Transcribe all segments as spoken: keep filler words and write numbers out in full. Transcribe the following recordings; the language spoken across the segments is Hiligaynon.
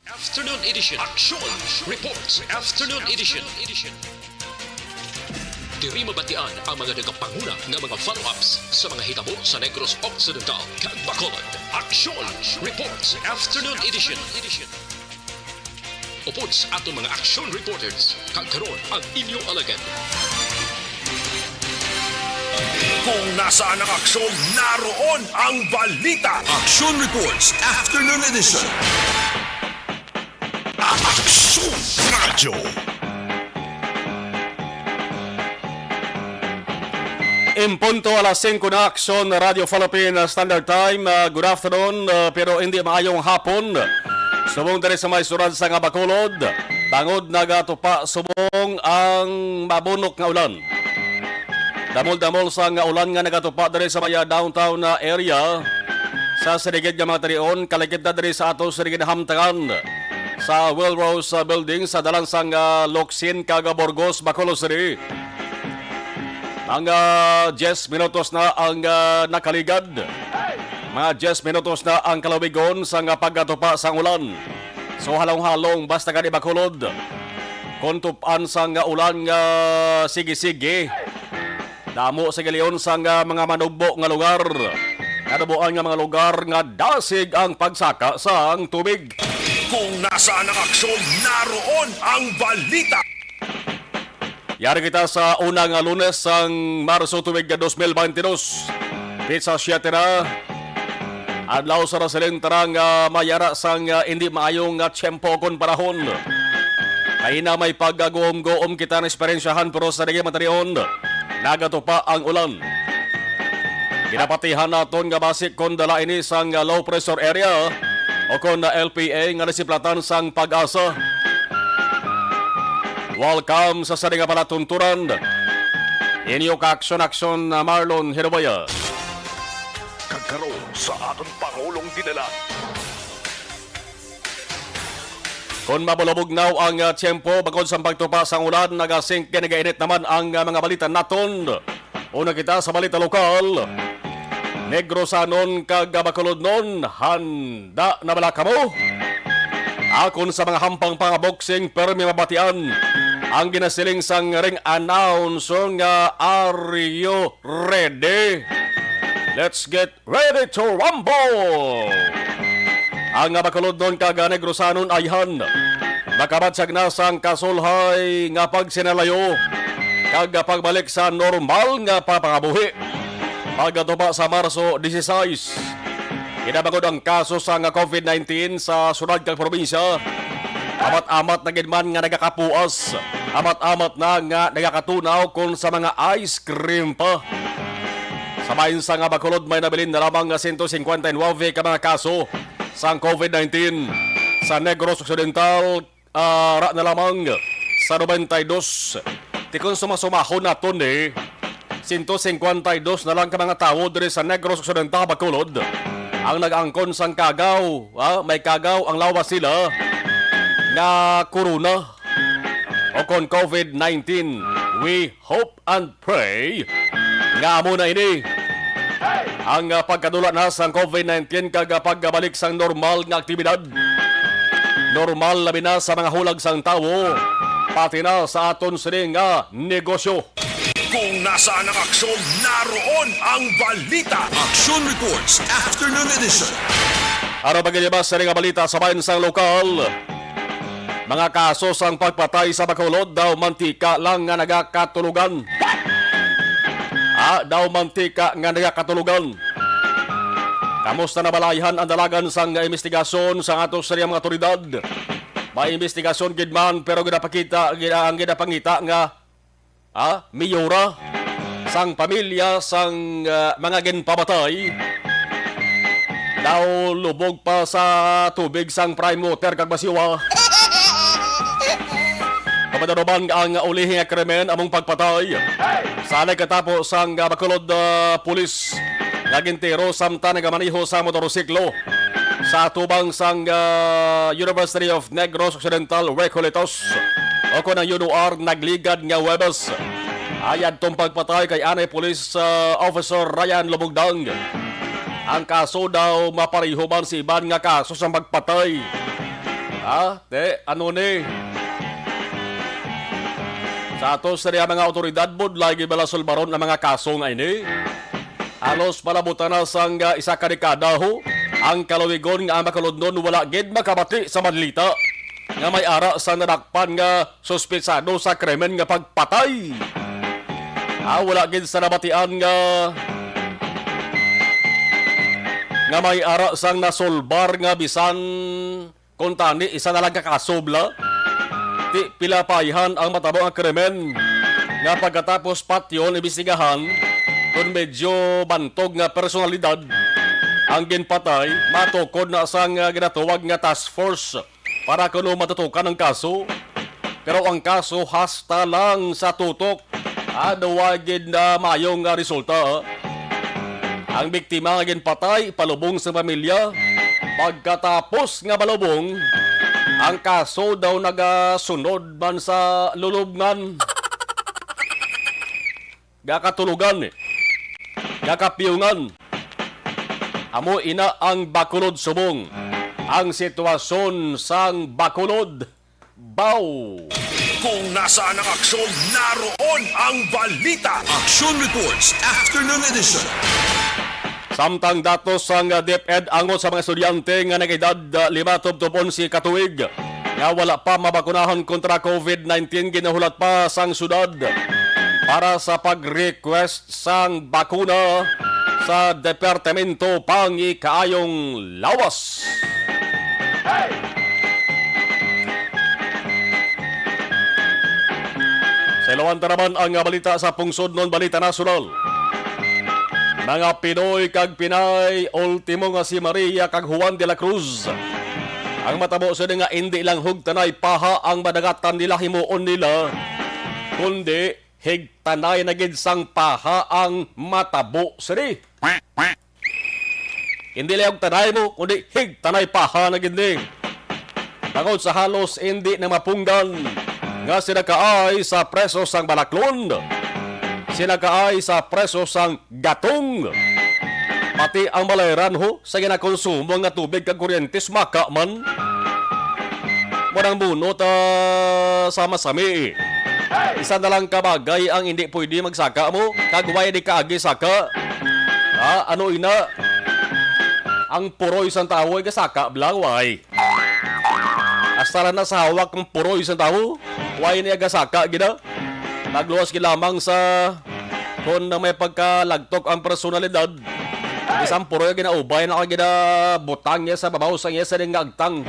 Afternoon Edition. Action Reports Afternoon Edition. Diri mabatian ang mga nagapanguna nga mga follow-ups sa mga hitabo sa Negros Occidental kag Bacolod. Action Reports Afternoon Edition. Upod sa aton mga action reporters, kag karon ang inyo alagad. Kung nasaan ang aksyon, naroon ang balita. Action Reports Afternoon Edition. Aksyon Radyo. En punto alas singko na, Aksyon Radyo Philippine Standard Time. Ah, good afternoon, ah, pero hindi maayong hapon. Subong diri sa may surad sa nga Bacolod, tangod nagatupa subong ang mabunok nga ulan. Damol-damol sa nga ulan nga nagatupa diri sa may, ah, downtown na area. Sa siligid nga mga talion, kalikid na diri sa ato siligid hamtangan sa Will Rose, ah, Building sa dalan sang, ah, Locsin kag Burgos, Bacolod City. Mga diyes minutos na ang, ah, nakaligad. Mga diyes minutos na ang kalawigon sa nga pagkatupa sang ulan. So, halong-halong, basta gani Bacolod. Kon tup-an sang ulan nga sige-sige, damo sa gilion sang, ah, mga manugbo nga lugar. Nanuboan nga mga lugar nga dasig ang pagsaka sang tubig. Kung nasaan ang aksyon, naroon ang balita. Yari kita sa una nga Lunes sang Marso tuig nga dos mil bente dos. Pitsa siyete na. Adlaw sa Raselin, tara nga mayara sang, ah, hindi maayong, ah, tiyempo kon panahon. Kaina may pagkaguom-guom kita na eksperyensyahan, pero sa daging matarion, nagatupa ang ulan. Ginapatihan naton nga basi kon dala ini sang, ah, low pressure area o kon na L P A nga nasiplatan sang Pag-asa. Welcome sa sari nga palatuntunan. Inyo ka-aksyon-aksyon na Marlon Hirubaya. Kag karon sa aton Pangulong Dinala. Kon mabulabugnaw ang, ah, tiyempo, bangod sa pagtupa sang ulan, nagasingkay, nagainit naman ang, ah, mga balita naton. Una kita sa balita lokal. Negrosanon kag Bacolodnon, handa na bala kamo? Akon sa mga hampang pangaboxing, permi mabatian ang ginasiling sang ring announcer nga, "Are you ready? Let's get ready to rumble!" Ang Bacolodnon kag Negrosanon ayhan, nakabatyag na sang kasulhay nga pagsinalayo kag pagbalik sa normal nga papangabuhi. Pagkatupa sa Marso dieciséis, ginabangod ang kaso sang COVID nineteen sa syudad kag probinsya. Amat-amat na gid man nga nagakapuas, amat-amat na nga nagakatunaw kon sa mga ice cream pa. Sa bahin sang Bacolod, may nabilin na lamang nga sento singkwenta y nuebe ka mga kaso sang COVID nineteen. Sa Negros Occidental, ah, ara na lamang sa nobenta y dos. Ti kon sumasumahon naton ni, sento singkwenta y dos na lang ka mga tawo diri sa Negros Occidental, Bacolod, ang nag-angkon sang kagaw, ah, may kagaw ang lawas nila nga corona o kon COVID nineteen. We hope and pray nga amo na ini ang, ah, pagkadula na sang COVID nineteen kag, ah, pagkabalik sang normal nga aktibidad. Normal labi na sa mga hulag sang tawo, pati na sa aton sini nga negosyo. Kung nasaan ang aksyon, naroon ang balita. Action Reports Afternoon Edition. Aron pagilibas sa nga balita sa bahin sang lokal, mga kaso sang pagpatay sa Bacolod, daw mantika lang nga nagakatulogan. Ah, daw mantika nga nagakatulogan. Kamusta na bala ayhan ang dalagan sang imbestigasyon sang ato sa mga awtoridad? May imbestigasyon gid man, pero ginapakita, gina-, ang ginapangita nga, ah, miyora sang pamilya sang, ah, mga ginpamatay daw lubog pa sa tubig sang prime water kag basiwa. Pamadanuban ang ulihi nga krimen among pagpatay sa nagkatapo sang, ah, Bacolod, ah, Police nga gintiro samtang nagamaneho sa motorsiklo sa tubang sang, ah, University of Negros Occidental, Recoletos, o kon ang U N O R, nagligad nga Huwebes. Ay adtong pagpatay kay anay Police, ah, Officer Ryan Lumugdang. Ang kaso daw mapareho man sa iban nga kaso sa pagpatay. Ha? Te, ano ni? Sa ato sa mga awtoridad, budlay gid bala sulbaron ang mga kaso nga ini. Halos palabutan na sang, ah, isa ka dekada ho ang kaluwigon nga ang Bacolodnon wala gid makabati sa balita nga may ara sa nadakpan nga suspetsado sa krimen nga pagpatay. Ah, wala gid sa nabatian nga, nga may ara sang nasulbar nga bisan kuntani isa na lang ka kaso bala. Ti pila pa ayhan ang matabo nga krimen nga pagkatapos patyon imbestigahan kon medyo bantog nga personalidad ang ginpatay, matukod na sang, ah, ginatawag nga task force para kuno matutukan ang kaso. Pero ang kaso hasta lang sa tutok, ah, daw wala gid na maayong, ah, resulta. Ang biktima nga ginpatay, palubong sa pamilya. Pagkatapos nga malubong, ang kaso daw nagasunod man sa lulubngan. Gakatulogan, eh. Gakapiyungan. Amo ina ang Bacolod subong. Ang sitwasyon sang Bacolod, baw. Kung nasaan ang aksyon, naroon ang balita. Action Reports, Afternoon Edition. Samtang datos sang, ah, DepEd angot sa mga estudyante nga nag-edad, ah, lima tubtob onse ka tuig nga wala pa mabakunahan kontra COVID nineteen, ginahulat pa sang syudad para sa pag-request sang bakuna sa Departamento Pangikaayong Lawas. Sa ilawan ta naman ang balita sa pungsod non, balita nasyonal. Mga Pinoy kag Pinay, ultimo nga si Maria kag Juan de la Cruz ang matabo sini nga indi lang hugtanay paha ang madagatan nila, himuon nila, kundi higtanay na gid sang paha ang matabo sini. Hindi lang hugtanay mo, kundi higtanay paha na gid ni. Tungod sa halos hindi na mapunggan nga sila kaay sa preso sang Balaklon, sila kaay sa preso sang Gatong. Pati ang balayran ho sa ginakonsumo nga tubig kag kuryente, sumaka man. Mo nang bunot, ah, sa masami. Isa na lang ka bagay ang hindi pwede magsaka mo, kag way di kaagi saka. Ah, ano ina? Ang puroy sang tawo ay gasaka bala, way. Hasta na sa hawak ang puroy sang tawo, way niya gasaka gina. Nagluwas gid lamang sa kon na may pagkalagtok ang personalidad. Bisan puroy ginaubay na ka ginabutang niya sa babaw sang iya sining nga agtang.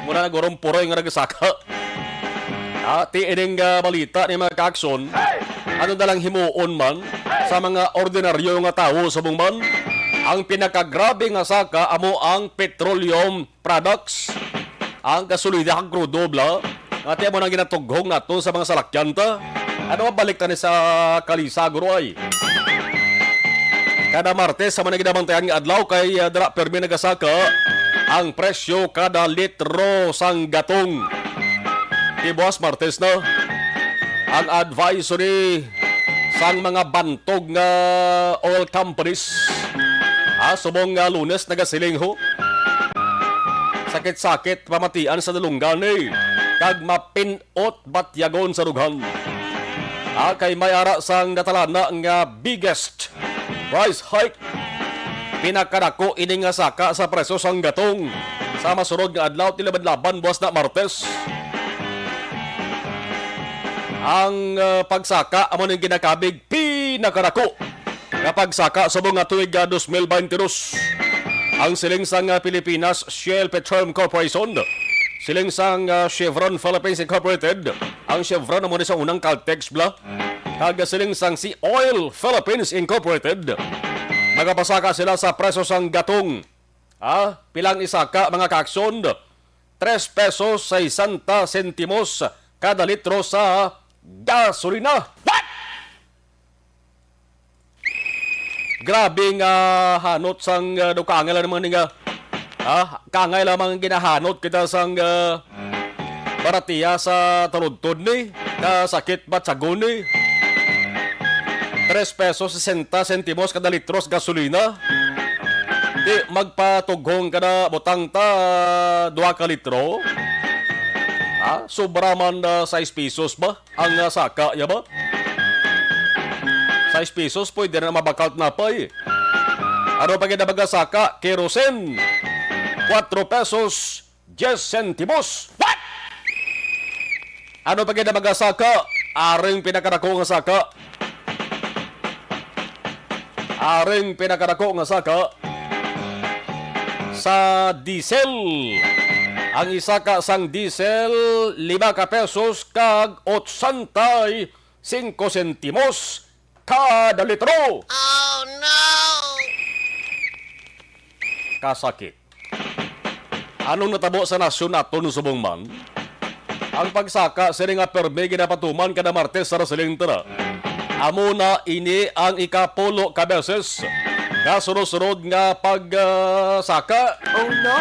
Mura na gurong puroy nga nagasaka. Ati ining, ah, balita ni mga kaaksyon, ano na lang himuon man sa mga ordinaryo nga tawo sa bungban, ang pinakagrabe nga saka amo ang petroleum products, ang gasolina kag krudo, bala, nga ti amo nang ginatughong nato sa mga salakyan ta. Ano, mabalik ta ni sa kalisa, guro, ay. Kada Martes sa mga ginabantayan nga adlaw kay, ah, dira permi nagasaka ang presyo kada litro sang gatong. Ti buwas Martes na ang advisory sang mga bantog nga oil companies. Ah, subong nga Lunes nagasiling ho. Sakit-sakit pamatian sa dalunggan, eh. Kag mapin-ot batyagon sa dughan. Ah, kay may ara sang natalana nga biggest price hike. Pinakadako ini nga saka sa presyo sang gatong sa masunod nga adlaw, ti laban-laban buwas na Martes. Ang, ah, pagsaka amo ning ginakabig pinakadako nga pagsaka subong nga tuig, ah, dos mil baynte dos. Ang siling sang, ah, Pilipinas Shell Petroleum Corporation, siling sang, ah, Chevron Philippines Incorporated, ang Chevron amo ni sa unang Caltex bala, kag siling sang Sea Oil Philippines Incorporated, magapasaka sila sa presyo sang gatong. Ah, pilang isaka, mga kaaksyon? Tres pesos sesenta sentimos kada litro sa gasolina. What? Grabe nga hanot sang, ah, daw kaangay lang naman nga, ah, kaangay lamang ginahanot kita sang, ah, baratiya sa taludtod ni, kasakit ba tiyagon ni. Tres pesos sesenta sentimos kada litros gasolina. magpatughong ka na, butang ta dua ka litro. Ha? Sobra man na sais pesos ba ang, ah, saka, ya ba? Sais pesos, pwede na mabakal tinapay. Ano pa gid ang mga saka? Kerosene, cuatro pesos, diez centimos. What? Ano pa gid ang mga saka? Aring pinakadako nga saka. Aring pinakadako nga saka sa diesel. Ang isaka sang diesel, lima ka pesos kag ochenta y cinco centimos kada litro. Oh, no! Kasakit. Anong natabo sa nasyon naton subong man? Ang pagsaka sini nga permi ginapatuman kada Martes sa Wrestling Tara. Amo na ini ang ikapulo ka beses nga sunod-sunod nga pag, ah, saka. Oh, no!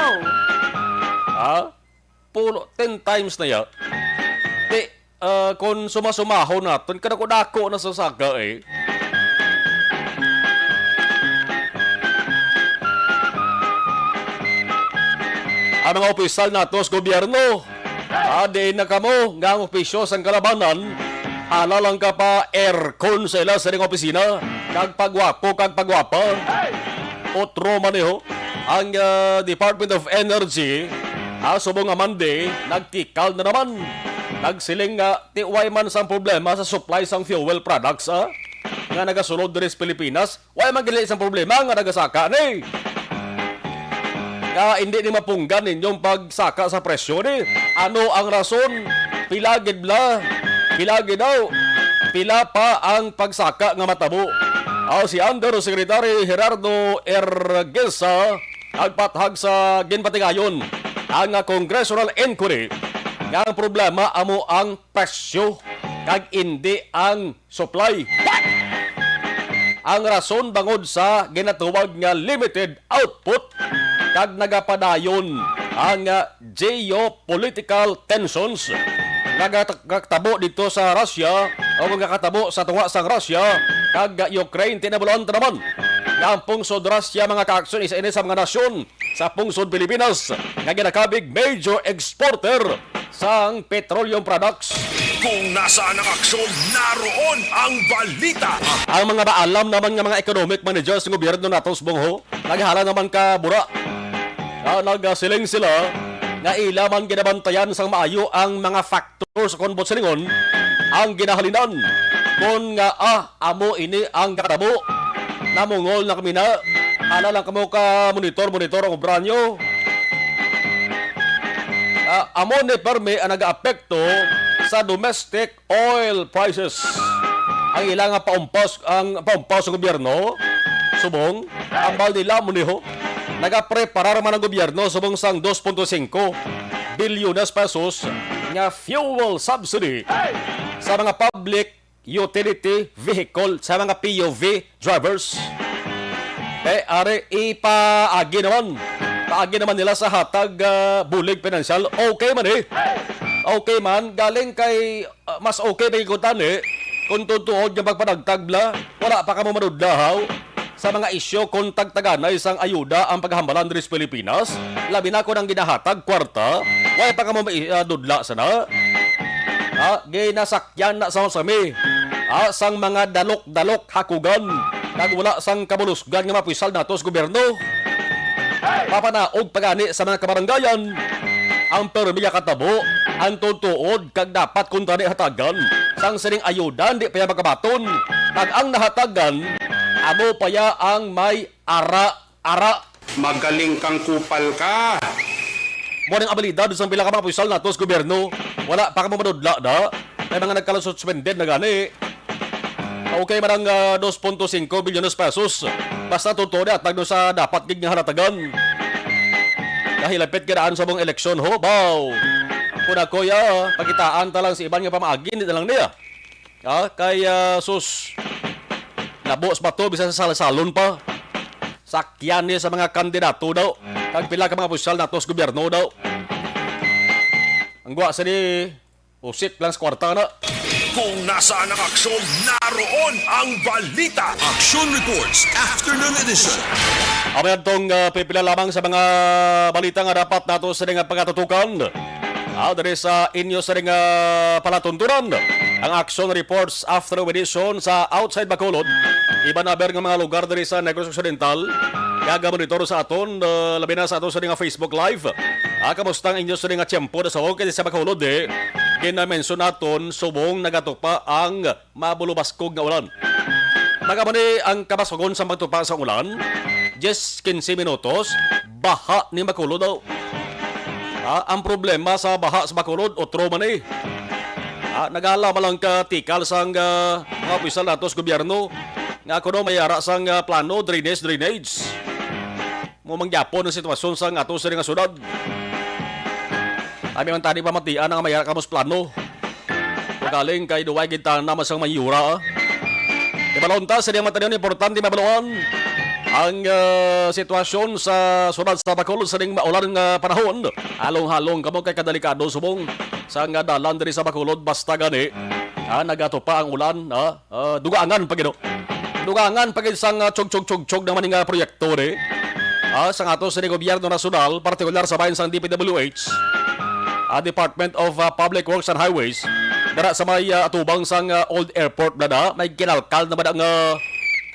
Ha? Pulo, ten times na ya. Di, ah, kung sumasumahon naton, kadako-dako na sa saka, eh. Ang mga opisyal nato sa gobyerno, ah, diin na kamo nga ang opisyo sang kalabanan, hala lang ka pa aircon sa ila sa ilang opisina, kag pagwapo, kag pagwapa. Otro man, eh, ho, ang, ah, Department of Energy, ah, subong nga Monday, nagtikal na naman. Nagsiling nga, ti way man sang problema sa supply sang fuel products, ah, nga nagasulod diri sa Pilipinas, way man gid sang problema nga nagasaka ni. Nga hindi ni mapunggan ninyong pagsaka sa presyo ni. Ano ang rason? Pila gid bla? Pila gid daw? Pila pa ang pagsaka nga matabo? Aw, si Undersecretary Gerardo Erguesa nagpathag sa ginpatigayon ang congressional inquiry nga ang problema amo ang presyo kag indi ang supply. Ang rason bangod sa ginatawag nga limited output kag nagapadayon ang, ah, geopolitical tensions nga gata-, gatabo dito sa Russia o nga katabo sa tunga sang Russia kag Ukraine. Tinabuloan ta naman nga ang pungsod Russia, mga kaaksyon, isa ini sa mga nasyon sa pungsod Pilipinas nga ginakabig major exporter sang petroleum products. Kung nasaan ang aksyon, naroon ang balita. Ang mga maalam naman nga mga economic managers ng gobyerno nato sa bungho, naghala naman ka bura. Ah, nagasiling sila nga ila man ginabantayan sang maayo ang mga factors kon buot silingon ang ginahalinan. Kon nga, ah, amo ini ang katabo, namungol na kami na. Hala lang kamo ka monitor, monitor ang obra nyo. Ah, amo ni permi ang nagaapekto sa domestic oil prices. Ang ila nga paumpas, ang paumpas sa gobyerno, subong, ang bal nila mo niho, nagapreparar man ang gobyerno subong sang dos punto singko bilyones pesos nga fuel subsidy sa mga public utility vehicle, sa mga P U V drivers. Eh, ari, ipaagi naman. Paagi naman nila sa hatag, ah, bulig pinansyal. Okay man, eh. Okay man, galing kay, ah, mas okay pa gyud, eh, kung tutuod nga pagpanagtag bla. Wala pa kamo madudlahaw sa mga isyu kung tagtaganay sang ayuda ang paghambalan diri sa Pilipinas, labi na kung ang ginahatag kwarta, wala pa kamo mai-, ah, dudla sana. Ah, ginasak yan na sa sami, ah, sang mga dalok-dalok hakugan, kag wala sang kabulusgan nga mapuysal nato sa gobyerno. Papanaog pa gani sa mga kabarangayan ang permi nga katabo, ang tutuod kag dapat kuntani hatagan sang sining ayuda, di pa ya makabaton, kag ang nahatagan amo pa ya ang may ara-ara. Magaling kang kupal ka. Mo ning abilidad sang pila ka mga opisyal nato sa gobyerno. Wala pa kamo madudla da. May mga nagkala-suspended na gani. Okay man ang, ah, dos punto singko bilyones pesos. Basta totoo ni atag no sa dapat gid nga halatagan. Dahil lapit ka daan sa mong eleksyon, ho, baw. Kung ako, ya, pakitaan ta lang si iban nga pamaagi, hindi na lang niya. Ah, kay, ah, sus, nabos ba to? Bisa sa sal-, salon pa. Sakyan ni sa mga kandidato daw. Kag pila ka mga opisyal nato sa gobyerno daw. Ang guwa sa ni, usik lang sa kwarta na. Kung nasaan ang aksyon, naroon ang balita. Action Reports, Afternoon Edition. Amay adtong ah, pipila lamang sa mga balita nga dapat nato sa nga pagatutukan. Ah, diri sa inyo sa nga palatuntunan, ang Action Reports Afternoon Edition sa outside Bacolod. Iban aber nga mga lugar diri sa Negros Occidental, kaga monitor sa aton, ah, labi na sa aton sa nga Facebook Live. Ah, kamusta ang inyo sa nga tiyempo na sa okay sa Bacolod, eh? Ginamention naton subong nagatupa ang mabulubaskog nga ulan. Nagamo ni ang kabaskog sa pagtupa sa ulan, diyes, kinse minutos, baha ni Bacolod daw. Ah, ang problema sa baha sa Bacolod, otro man eh. Ah, nagala man lang ka tikal sang ah, mga opisyal nato sa gobyerno nga kuno may ara sang ah, plano, drainage, drainage. Mo mangyapon ang sitwasyon sa ato sa nga syudad. Kami man tani pamatian ang may ara kamos plano. Pagaling kay duway gid tana man sang mayura. Ibalon ta sa mga tanan importante mabaluan ang ah, sitwasyon sa syudad sa Bacolod sa ning maulan nga panahon. Halong-halong kamo kay kadelikado subong sa nga dalan diri sa Bacolod basta gani ah, nagatupa ang ulan, ah, ah, dugangan pa gid, oh. Dugangan pa gid sang ah, tsug-tsug-tsug-tsug naman nga proyekto ni ah, sa ato sa gobyerno nasyonal, partikular sa bahin sang D P W H, ah, Department of ah, Public Works and Highways, dara sa may ah, atubang sang ah, old airport na na, may kinalkal na ba nga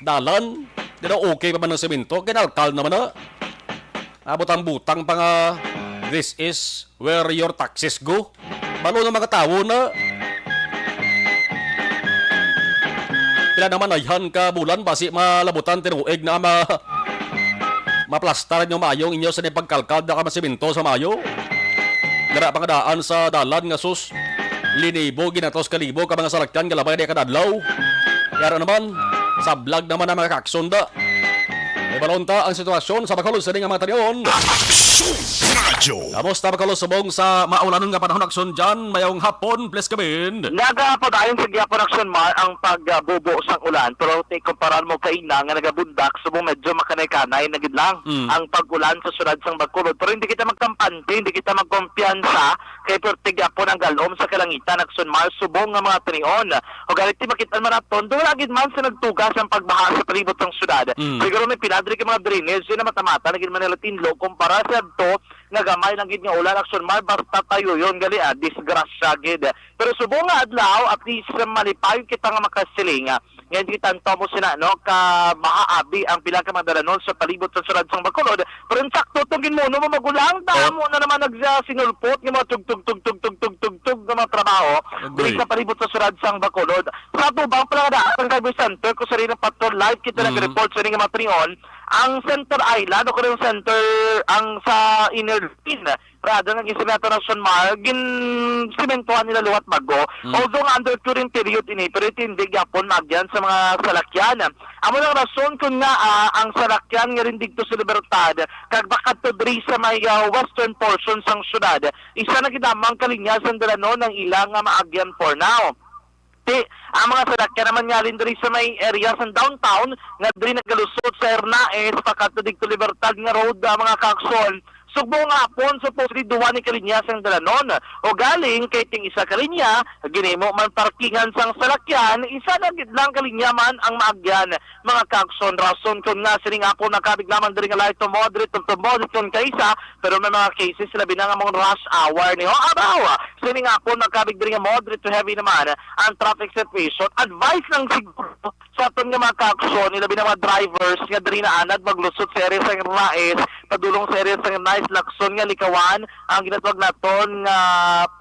dalan? Di na okay pa man ang semento? Kinalkal naman na. Ah, butang-butang pa nga, "This is where your taxes go." Balo ng mga tawo na. Pila naman ayhan ka bulan, basi malabutan tinuig na ma maplastar inyo maayong inyo sa pagkalkal na ka masimento sa mayo. Dara pa nga daan sa dalan nga sus, linibo, ginatos ka libo ka mga salakyan nga labay na kadadlaw. Yara naman, sablag naman ang mga kaksonda. Ibalon ta ang sitwasyon sa Bacolod sa nga mga tanion. Aksyon Radyo. Kamusta, Bacolod, subong sa maulanon nga panahon, Aksyon Jan? Mayong hapon, please come in. Nagapadayon sa gihapon, Aksyon Mar, ang pagbubo sang ulan, pero ti kumparar mo kaina nga nagabundak, subong medyo makanay-kanay na gid lang Mm. ang pag-ulan sa syudad sang Bacolod. Pero hindi kita magkampante, hindi kita magkumpiyansa kay perti gyapon ang galom sa kalangitan, Aksyon Mar, subong nga mga tanion. O galit ti makit-an man naton, wala gid man sa nagtugas ang pagbaha sa palibot sang syudad. Mm. Siguro may pinadri kay mga drainage, yun na mata-mata na gid man nila tinlo kumpara sa adto nga gamay lang gid nga ulan, Aksyon Mar, basta tayo yun, gali, ah, disgrasya gid. Pero subong nga adlaw, at least, malipayon kita nga makasiling, ah, nga hindi tanto mo sina, no, ka mahaabi ang pila ka mga dalanon sa palibot sa syudad sang Bacolod. Pero insakto tong ginmuno mo, magulang, Oh. damo na naman nagsinulpot nga mga tugtog, tugtog, tugtog, tugtog nga mga trabaho Agoy. diri sa palibot sa syudad sang Bacolod. Sa atubang pala nga daan, ang Cyber Center, kung sa rin ang patrol, live kita Mm. nag-report sa rin nga mga trion, ang Center Island, o kung yung center, ang sa Inner Lane, Rada nga ginsemento ng Sunmar, ginsementohan nila liwat bago. Mm. Although nga under curing period ini, pero iti hindi gyapon maagyan sa mga salakyan. Amo lang rason kun nga, ah, ang salakyan nga rin didto sa Libertad, kag makadto diri sa may, ah, western portion sang syudad, isa na gid lamang ka linya sang dalanon ang ila nga maagyan for now. Ti, ang mga salakyan naman nga halin diri sa may area sa downtown, nga diri nagalusot sa Hernaez, pakadto didto Libertad nga road, ah, mga kaakson. Sugbong hapon, supposedly, duwa ni kalinya sang dalanon. O galing, kay ting isa kalinya, ginimo man parkingan sang salakyan, isa na gid lang kalinya man ang maagyan, mga kaakson. Rason kun nga sining hapon nakabig lamang diri nga light to moderate, to, to moderate kun kaisa, pero may mga cases labi na nga mga rush hour ni. O, abaw, sining hapon nakabig diri nga moderate to heavy naman ang traffic situation. Advice lang siguro sa aton nga mga kaakson, ilabi na mga drivers nga diri naanad maglusot sa area sa Hernaez, padulong sa area sa Hernaez, Lacson nga likawan ang ginatawag naton nga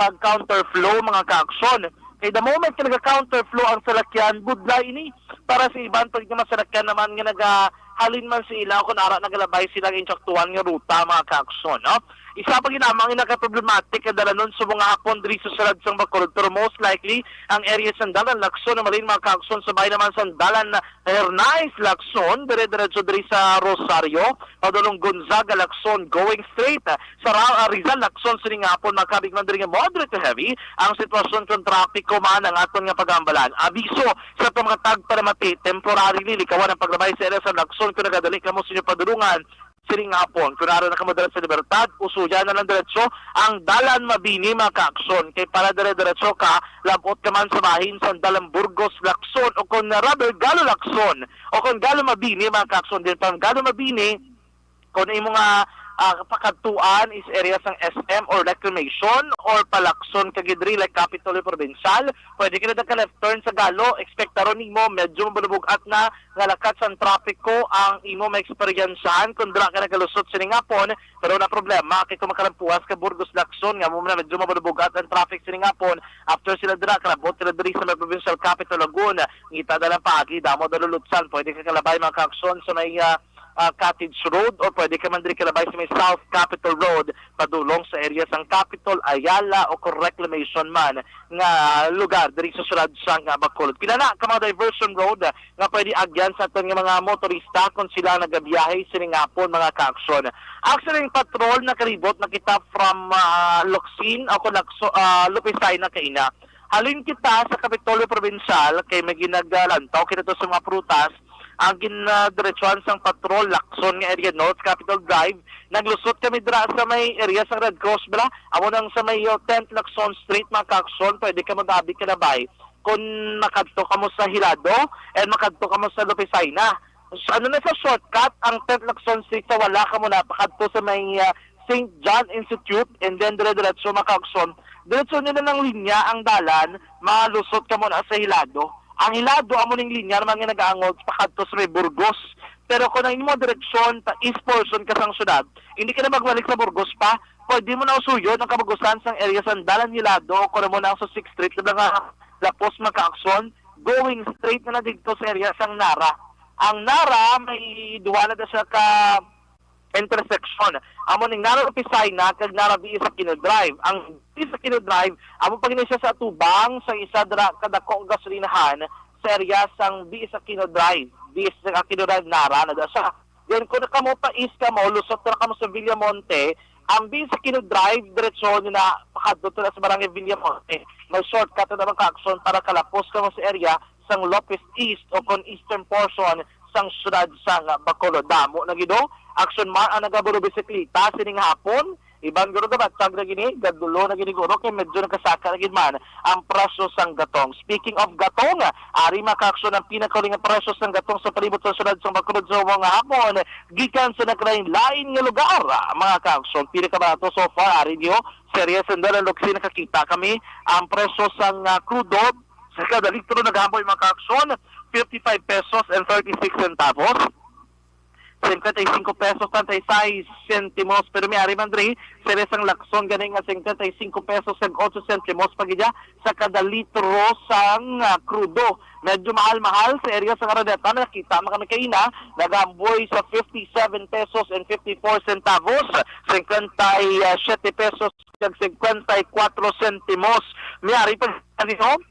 pag-counterflow, mga kaakson. Kay the moment nga naga-counterflow ang salakyan, budlay ini para sa iban pa nga mga salakyan naman nga nagahalin man sa ila kung ara nagalabay sila ang intsaktuhan nga ruta, mga kaakson, no? Isa pa gid lamang ang nakaproblematic nga dalanon subong nga hapon diri sa syudad sang Bacolod, pero most likely ang area sang dalan Lacson na malin, mga kaakson, sa bahin naman sang dalan Hernaez Lacson, dire-diretso diri sa Rosario, padulong Gonzaga Lacson, going straight, ah, sa Ra-, ah, Rizal Lacson, sining hapon, makabig man diri nga moderate to heavy ang sitwasyon kung trapiko man ang aton nga pagambalan. Abiso sa mga tagpalamati, temporarily likawan ang paglabay sa area sa Lacson kung nagadali kamo sa inyong padulungan. sining hapon. Kung naaro na kamo dira sa Libertad, usuyan na lang diretso ang Dalan Mabini, mga kaaksyon. Kay para dire-diretso ka, labot ka man sa bahin sa Dalan Burgos, Lacson, o kung rather, Galo Lacson, o kung Galo Mabini, mga kaaksyon. Din pa ang Galo Mabini, kung imo nga ah, pakadtuan is area sang S M or Reclamation or palakson ka gid diri like Capitol o Provincial, pwede ka na ka left turn sa Galo, ekspektaron nimo medyo mabalubog-at na nga lakat sang trapiko ang imo maeksperiensahan kung dira ka nagalusot sining hapon, pero na problema kay kung makalampuas ka Burgos, Lacson nga mo na medyo mabalubog-at ang traffic sining hapon, after sila dira, kalabot sila diri sa may Provincial Capitol Lagun, ngita na lang paagi, damo dalulutsan, pwede ka kalabay mga kaaksyon sa may ah, ah, Cottage Road, or pwede ka man diri kalabay sa may South Capitol Road, padulong sa area sang Capitol, Ayala, o kung Reclamation man nga lugar diri sa siyudad sang Bacolod. Pila na ka mga diversion road, ah, nga pwede agyan sa aton nga mga motorista kung sila nagabiyahe sining hapon, mga kaaksyon. Actually, ang patrol nakalibot na kita from ah, Locsin o kung Lacso-, ah, Lupisay na kaina. Halin kita sa Kapitolyo Provincial kay may ginagalantaw kita to sa mga prutas. Ang ginadiretsuhan sang patrol, Lacson nga area, North Capitol Drive. Naglusot kami dira sa may area sa Red Cross, bala. Amo nang sa may uh, tenth Lacson Street, mga kaaksyon, pwede ka mag-abi ka na bay. Kung makadto kamo sa Hilado and makadto kamo sa Lupisay na. So, ano na sa shortcut, ang tenth Lacson Street sa wala kamo na pakadto sa may uh, Saint John Institute and then dire-diretso, mga kaaksyon. Diretso nyo na ng linya ang dalan, malusot kamo na sa Hilado. Ang Hilado, amo ning linya naman nga nagaangot pakadto sa may Burgos. Pero kung ang imong direksyon pa east portion ka sang syudad, hindi ka na magbalik sa Burgos pa. Pwede mo na usuyon ang kabagusan sang area sang Dalan Hilado, kung mo na ang sa Sixth Street, na nga lapos, mga kaaksyon, going straight na na dito sa area sang Nara. Ang Nara, may duwa na da siya ka intersection. Amo ning Nara Opisina kag Nara B S Aquino Drive. Ang B S Aquino Drive, amo pa gini siya sa atubang sa isa dira ka dako nga gasolinahan sa area sang B S Aquino Drive. B S Aquino Drive, Nara na da siya. Then kung kamo pa east kamo, lusot na kamo sa Villamonte, ang B S Aquino Drive, diretso nyo na pakadto na sa Barangay Villamonte. May shortcut na naman ka action para kalapos kamo sa area sang Lopez East o kon eastern portion sang syudad sang Bacolod. Damo na gid, oh. Action man ang nagabulo bisikleta sining hapon. Iban guro gabatyag na gini, gadulo na gini guro kay medyo nagkasaka na gid man ang presyo sang gatong. Speaking of gatong, ari mga kaaksyon ang pinakauli nga presyo sang gatong sa palibot sa syudad sang Bacolod sa mga hapon gikan sa naglain-lain nga lugar. Mga kaaksyon, pila ka barato so far, ari niyo, sa area sang Dalan Locsin nakakita kami ang presyo sang ah, crudo sa kada litro naghamboy, mga kaaksyon, fifty-five pesos and thirty-six centavos, cincuenta y cinco pesos treinta y seis centimos. Pero may ari man diri, sa area sang Lacson gani nga cincuenta y cinco pesos kag ocho centimos pa gid sa kada litro sang ah, crudo. Medyo mahal-mahal sa area sang Araneta. Nakita man kami kaina, naghamboy sa fifty-seven pesos and fifty-four centavos, cincuenta y siete pesos kag cincuenta y cuatro centimos. May ari pa gani, no?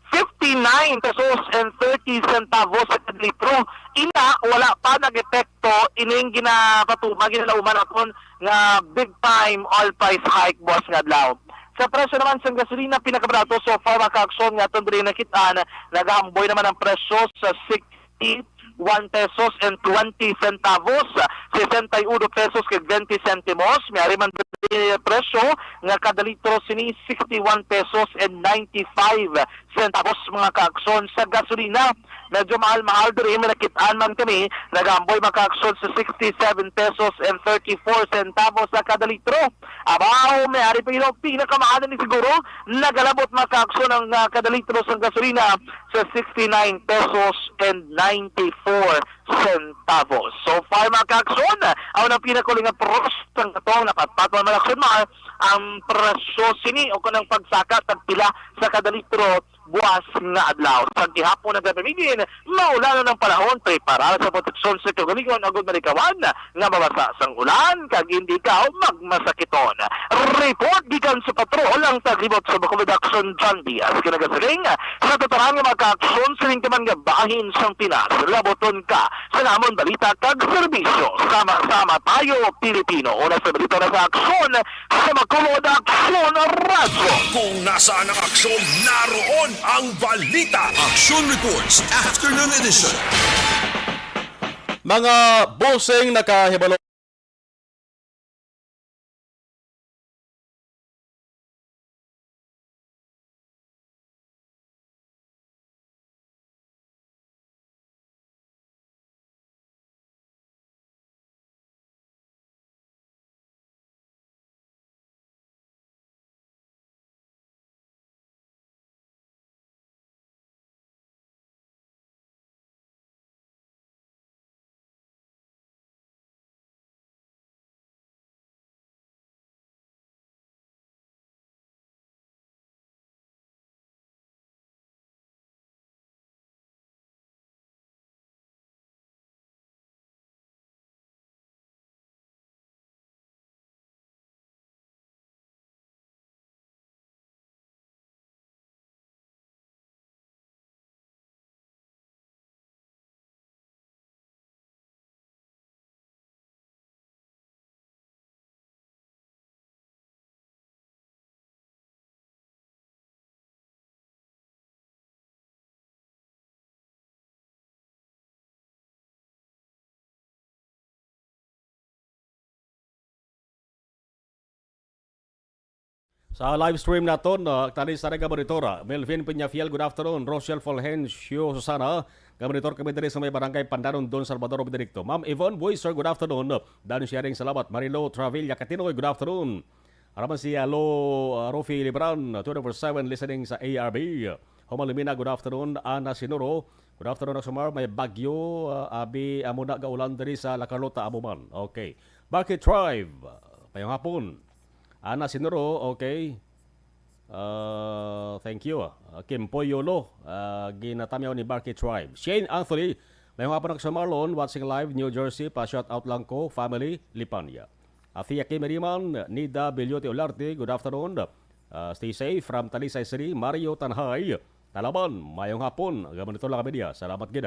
Fifty-nine pesos and thirty centavos sa kada litro. Ina, wala pa nag-epekto ining ginapatuma, ginalauman naton nga big time oil price hike buwas nga adlaw. Sa presyo naman sang gasolina, pinakabarato so far, mga kaaksyon, nga aton diri nakit-an, nagahamboy naman ang presyo sa sixty-one pesos and twenty centavos, sesenta y uno pesos kag twenty centimos. May ari man diri presyo nga kada litro sini sixty-one pesos and ninety-five centavos, mga kaaksyon, sa gasolina. Medyo mahal-mahal diri, may nakit-an man kami, nagahamboy, mga kaaksyon, sa sixty-seven pesos and thirty-four centavos sa kada litro. Abaw, may ari pa yun, pinakamahal na ni siguro, nagalabot, mga kaaksyon, ang ah, kada litro sang gasolina sa sixty-nine pesos and ninety-four centavos. So far, mga kaaksyon, ang unang pinakuli nga pros sang katong napatpat, mga kaaksyon, mga ang presyo sini o kanang pagsaka tagpila sa kada litro buwas nga adlaw. Sa gihapon nga gabamigin, maulanon ang panahon, preparar sa proteksyon sa kaugalingon agud malikawan nga mabasa sang ulan kag hindi ikaw magmasakiton. Report gikan sa patrol ang taglibot sa Bacolod Action, John Diaz. Kinagasiling sa tataran nga mga kaaksyon sining taman nga bahin sang Pinas. Laboton ka sa namon balita kag serbisyo. Sama-sama tayo, Pilipino. Una sa balita na sa aksyon, sa Bacolod Aksyon Radyo. Kung nasaan ang aksyon, naroon ang balita. Action Reports, Afternoon Edition. Mga busing nakahibalo Sa live stream naton, ah, tani sa naga-monitor, ah, Melvin Peñafiel, good afternoon. Rochelle Fulgencio Susana, ga-monitor kami diri sa may barangay Pandanon, Don Salvador Benedicto. Ma'am Yvonne Buiser, good afternoon. Dan Sharing, salamat. Marilo Travilla Catinoy, good afternoon. Araman si Alo, ah, Rufi Libran, twenty-four seven listening sa A R B. Homalumina, good afternoon. Ana Sinuro, good afternoon, Aksumar. May bagyo, ah, abi, amo na gaulan diri sa La Carlota, amo man. Okay. Barky Tribe, mayong hapon. Ana Sinuro, okay. Ah, thank you. Ah, Kimpoy Yolo, ah, ginatamyaw ni Barky Tribe. Shane Anthony, mayong hapon, Aksumar Lon, watching live, New Jersey, pa shout out lang ko, family, Lipanya. Athea Kimeriman, Nida Bellote Olarte, good afternoon. Ah, stay safe from Talisay City, Mario Tanhay, Talaban, mayong hapon, ga-monitor lang kami diya. Salamat gid.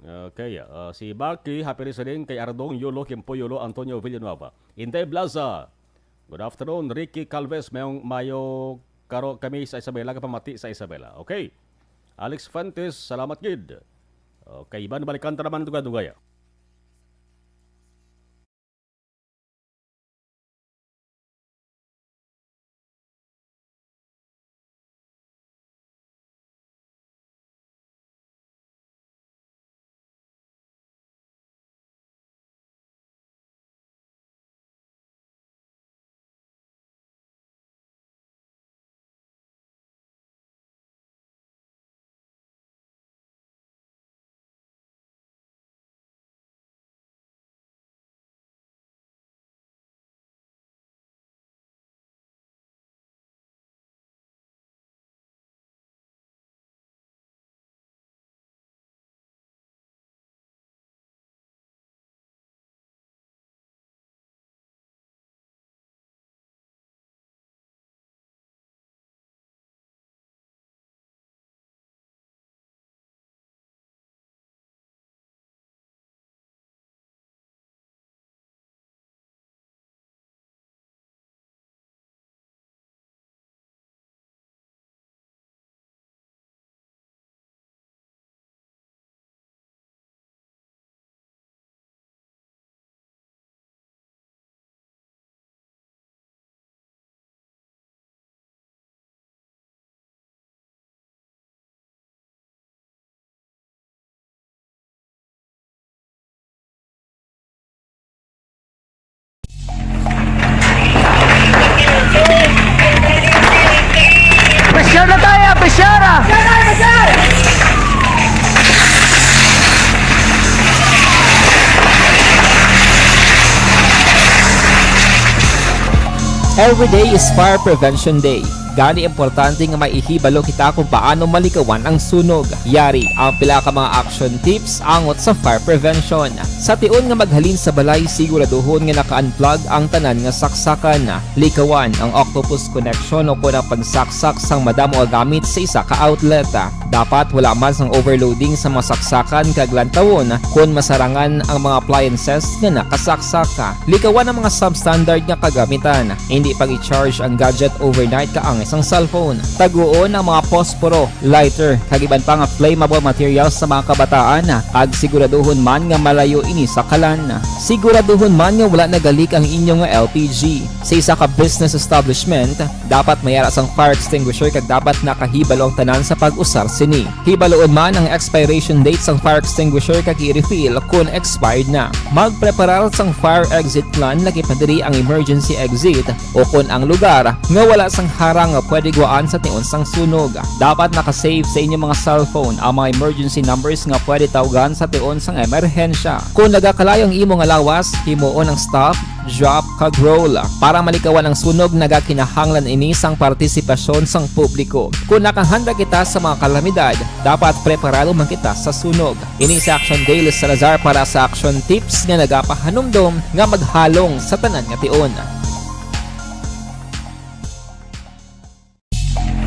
Okay, ah, si Barky, happy listening kay Ardong Yolo, Kimpo Yolo, Antonio Villanueva. Inday Blaza, good afternoon. Ricky Calves, mayong, mayo karo kami sa Isabela, kapamati sa Isabela. Okay. Alex Fuentes, salamat gid. Okay, iban balikan ta naman dugay-dugay. Pressure na tayo, pressure ah! Every day is Fire Prevention Day. Gani, importante nga may ihibalo kita kung paano malikawan ang sunog. Yari ang pila ka mga action tips angot sa fire prevention. Sa tion nga maghalin sa balay, siguraduhon nga naka-unplug ang tanan nga saksakan. Likawan ang octopus connection o kon ang pagsaksak sang madamo nga gamit sa isa ka outlet. Dapat wala man sang overloading sa mga saksakan kag lantawon kon masarangan ang mga appliances nga nakasaksak. Likawan ang mga substandard nga kagamitan. Hindi pag-i-charge ang gadget overnight kaangay sang cellphone. Taguon ang mga posporo, lighter, kag iban pa nga flammable materials sa mga kabataan, kag siguraduhon man nga malayo ini sa kalan. Siguraduhon man nga wala nagalik ang inyo nga L P G. Sa isa ka business establishment, dapat may ara sang fire extinguisher kag dapat nakahibalo ang tanan sa pag-usar sini. Hibaloon man ang expiration date sang fire extinguisher kag i-refill kon expired na. Magpreparar sang fire exit plan, lakip na diri ang emergency exit o kon ang lugar nga wala sang harang nga pwede guwaan sa tion sang sunog. Dapat naka-save sa inyo mga cellphone ang mga emergency numbers nga pwede tawgan sa tion sang emerhensya. Kon nagakalayo ang imo nga lawas, himuon ang stop, drop, kag roll. Para malikawan ang sunog, nagakinahanglan ini sang partisipasyon sang publiko. Kon nakahanda kita sa mga kalamidad, dapat preparado man kita sa sunog. Ini si Action Dale Salazar para sa Action Tips nga nagapahanumdom nga maghalong sa tanan nga tion.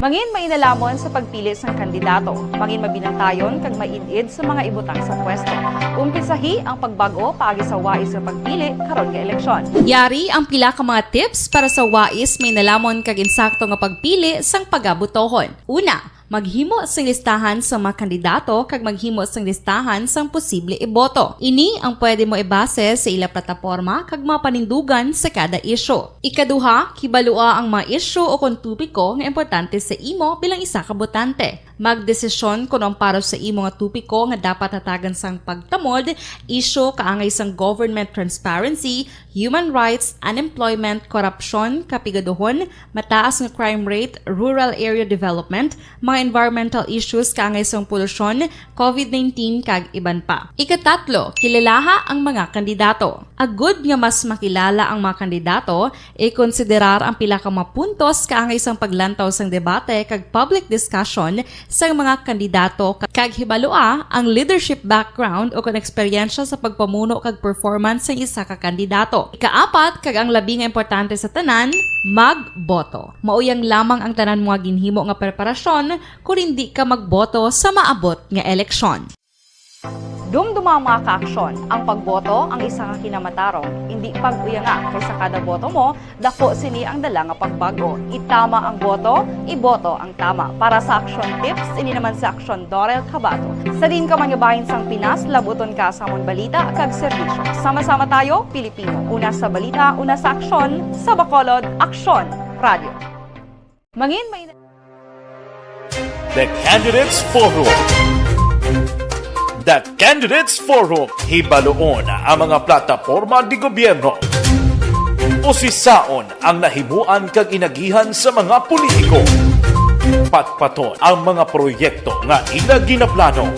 Mangin mainalomon sa pagpili sang kandidato. Mangin mabinantayon kag maid-id sa mga ibutang sa pwesto. Umpisahi ang pagbag-o paagi sa wais nga pagpili karon nga eleksyon. Yari ang pila ka mga tips para sa wais, mainalomon kag insakto nga pagpili sang pagabotohon. Una, Maghimo sing listahan sa mga kandidato kag maghimo sing listahan sang posible iboto. Ini ang pwede mo ibase sa ila plataporma kag mga panindugan sa kada isyu. Ikaduha, kibalua ang mga isyu o kon topiko nga importante sa imo bilang isa ka botante. Magdesisyon kon ang para sa imo nga topiko nga dapat hatagan sang pagtamod, isyu kaangay sang government transparency, human rights, unemployment, korupsyon, kapigaduhon, mataas nga crime rate, rural area development, mga environmental issues kaangay sang polusyon, covid nineteen, kag iban pa. Ikatatlo, kilalaha ang mga kandidato. Agud nga mas makilala ang mga kandidato, ikonsiderar ang pila ka mga puntos kaangay sang paglantaw sang debate kag public discussion sang mga kandidato, kag hibalua ang leadership background o kon eksperyensya sa pagpamuno kag performance sang isa ka kandidato. Ikaapat, kag ang labi nga importante sa tanan, magboto. Mao yang lamang ang tanan mo nga ginhimo nga preparasyon kon indi ka magboto sa maabot nga eleksyon. Dumduma ang mga kaaksyon. Ang pagboto ang isa ka kinamatarong. Indi pag-uyanga, kay sa kada boto mo, dako sini ang dala nga pagbago. Itama ang boto, iboto ang tama. Para sa Aksyon Tips, ini naman si Aksyon Dorel Cabato. Sa diin ka man nga bahin sang Pinas, labuton ka sa amon balita kag serbisyo. Sama-sama tayo, Pilipino. Una sa balita, una sa aksyon, sa Bacolod, Aksyon Radio. Mangin may The Candidates Forum. The Candidates Forum. Hibaluon ang mga plataporma di gobyerno. Usisaon ang nahimuan kag inagihan sa mga politiko. Patpaton ang mga proyekto nga ila ginaplano.